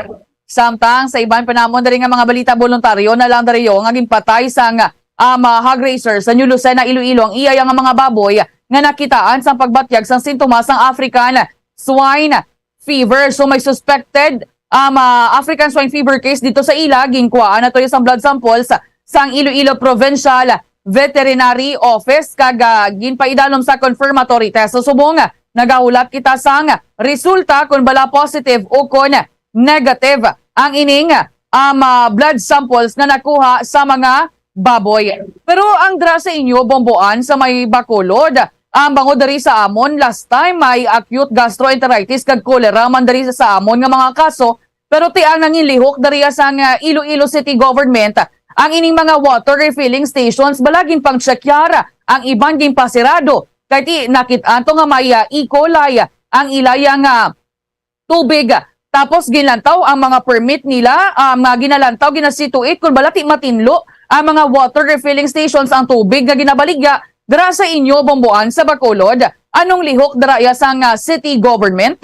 Samtang sa iban pa namon diri nga mga balita, boluntaryo na lang diri nga ginpatay sang, um, ah, hog raiser sa New Lucena, Iloilo, ang iya nga mga baboy nga nakitaan sang pagbatyag sang sintomas sang African swine fever. So may suspected, um, ah, African swine fever case dito sa ila. Ginkuhaan na to sang blood samples sang Iloilo Provincial Veterinary Office kag, ah, ginpaidalom sa confirmatory test. So subong, nagahulat kita sang resulta kung bala positive o kon negative ang ining, um, ah, blood samples nga nakuha sa mga baboy. Pero ang dra sa inyo, Bomboan, sa may Bacolod, ang bangod diri sa amon, last time may acute gastroenteritis kag cholera man diri sa amon nga mga kaso, pero ti ang nanginlihok diri sa nga Iloilo City Government, ang ining mga water refilling stations, bala ginpang-check-yara, ang iban ginpasirado, kay ti nakit-an to nga may, ah, E. coli ang ilaya nga tubig. Tapos ginlantaw ang mga permit nila, um, nga ginalantaw, ginasituate kung bala ti matinlo ang mga water refilling stations ang tubig nga ginabaligya dira sa inyo, Bomboan, sa Bacolod. Anong lihok dira iya sang, ah, city government?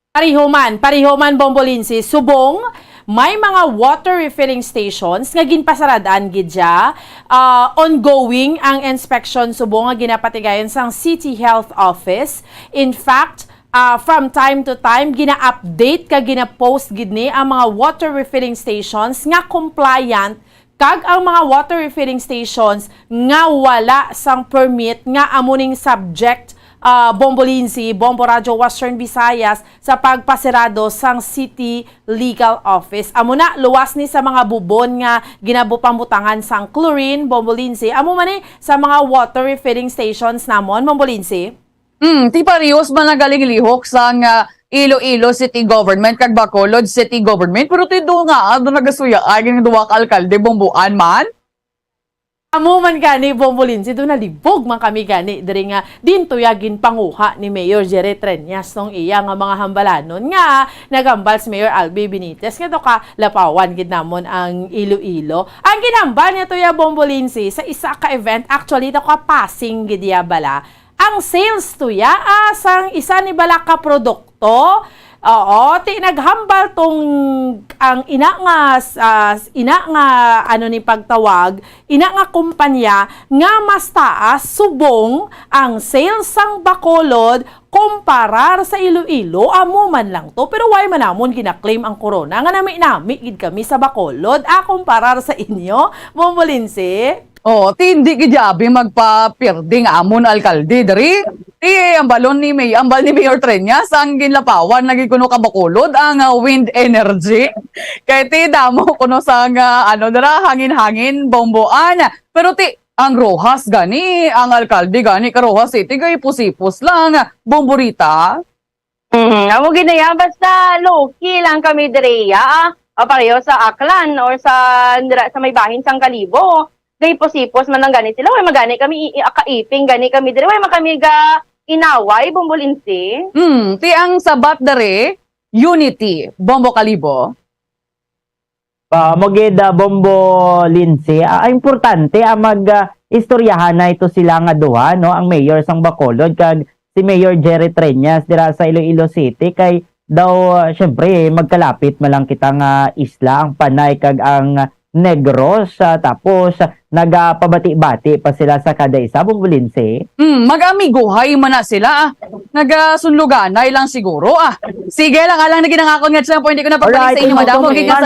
Pareho man, pareho man, Bombo Lindsay. Subong, may mga water refilling stations nga ginpasarad-an gid siya. Ah, ongoing ang inspection subong nga ginapatigayon sang City Health Office. In fact, ah, from time to time, gina-update kag gina-post gid ni ang mga water refilling stations nga compliant kag ang mga water refilling stations nga wala sang permit nga amo ning subject ah, Bombo Lindsay, Bombo Radyo Western Visayas, sa pagpasirado sang City Legal Office. Amo na, luwas ni sa mga bubon nga ginabutang-butangan sang chlorine, Bombo Lindsay. Amo man ni sa mga water refilling stations namon, Bombo Lindsay. Hmm, ti parehas man ang galing lihok sang, ah, Iloilo City Government kag Bacolod City Government, pero ti do nga, ah, do nagasuya ay ang duha ka alkalde, Bombo An man. Amo man gani, Bombo Lindsay, do nalibog man kami gani diri nga din tuya ginpanguha ni Mayor Jerry Treñas tong iya nga mga hambalanon nga nagambal si Mayor Albi Benitez nga do ka lapawan gid namon ang Iloilo. Ang ginambal niya tuya, Bombo Lindsay, sa isa ka event, actually, do ka passing gid iya bala ang sales tuya, ah, sang isa ni bala ka produkto. Oo, ti naghambal tong ang ina nga, ah, ina nga, ano ni pagtawag, ina nga kumpanya nga mas taas subong ang sales sang Bacolod kumparar sa Iloilo. Amo man lang to, pero why man namon ginaklaim ang corona nga nami-nami gid kami sa Bacolod, ah, kumparar sa inyo, Bombo Lindsay? Oo, ti hindi gid abi magpapirding amon alkalde diri. Ti ang balon ni May, ang bal ni Mayor Treñas ang ginlapawan lagi kuno ka Bacolod ang, ah, wind energy. Kay ti damo kuno sang, ah, ano dira, hangin-hangin, Bombo An. Pero ti ang Roxas gani, ang alkalde gani ka Roxas City, kay ipos-ipos lang, Bombo Rita. Mhm. Amo gid na yan. Basta low-key lang kami diri, ah. Ah, pareho sa Aklan or sa, dira, sa may bahin sang Kalibo. Gahipos-hipos man lang gani sila. Way magani kami, i-, i-, kaiping gani kami diri. Way man kami ga inaway, Bombo Lindsay. Hmm, ti ang sabat diri, unity, Bombo Kalibo. Ah, mo gid, ah, Bombo Lindsay, ah, importante, ah, mag, ah, istoryahan na ito sila nga duha, no? Ang mayor sang Bacolod kag si Mayor Jerry Treñas dira sa Iloilo City, kay daw, ah, syempre, magkalapit man lang kita nga isla, ang Panay kag ang Negros, ah, tapos, ah, nagapabati-bati pa sila sa kada isa, Bombo Lindsay. Hmm, mag-amiguhay man na sila, ah. Nagasunluganay lang siguro, ah. Sige lang, alang na gid ang akon nga channel, hindi ko na pagbalik sa Alright, inyo, madamo okay. Gid nga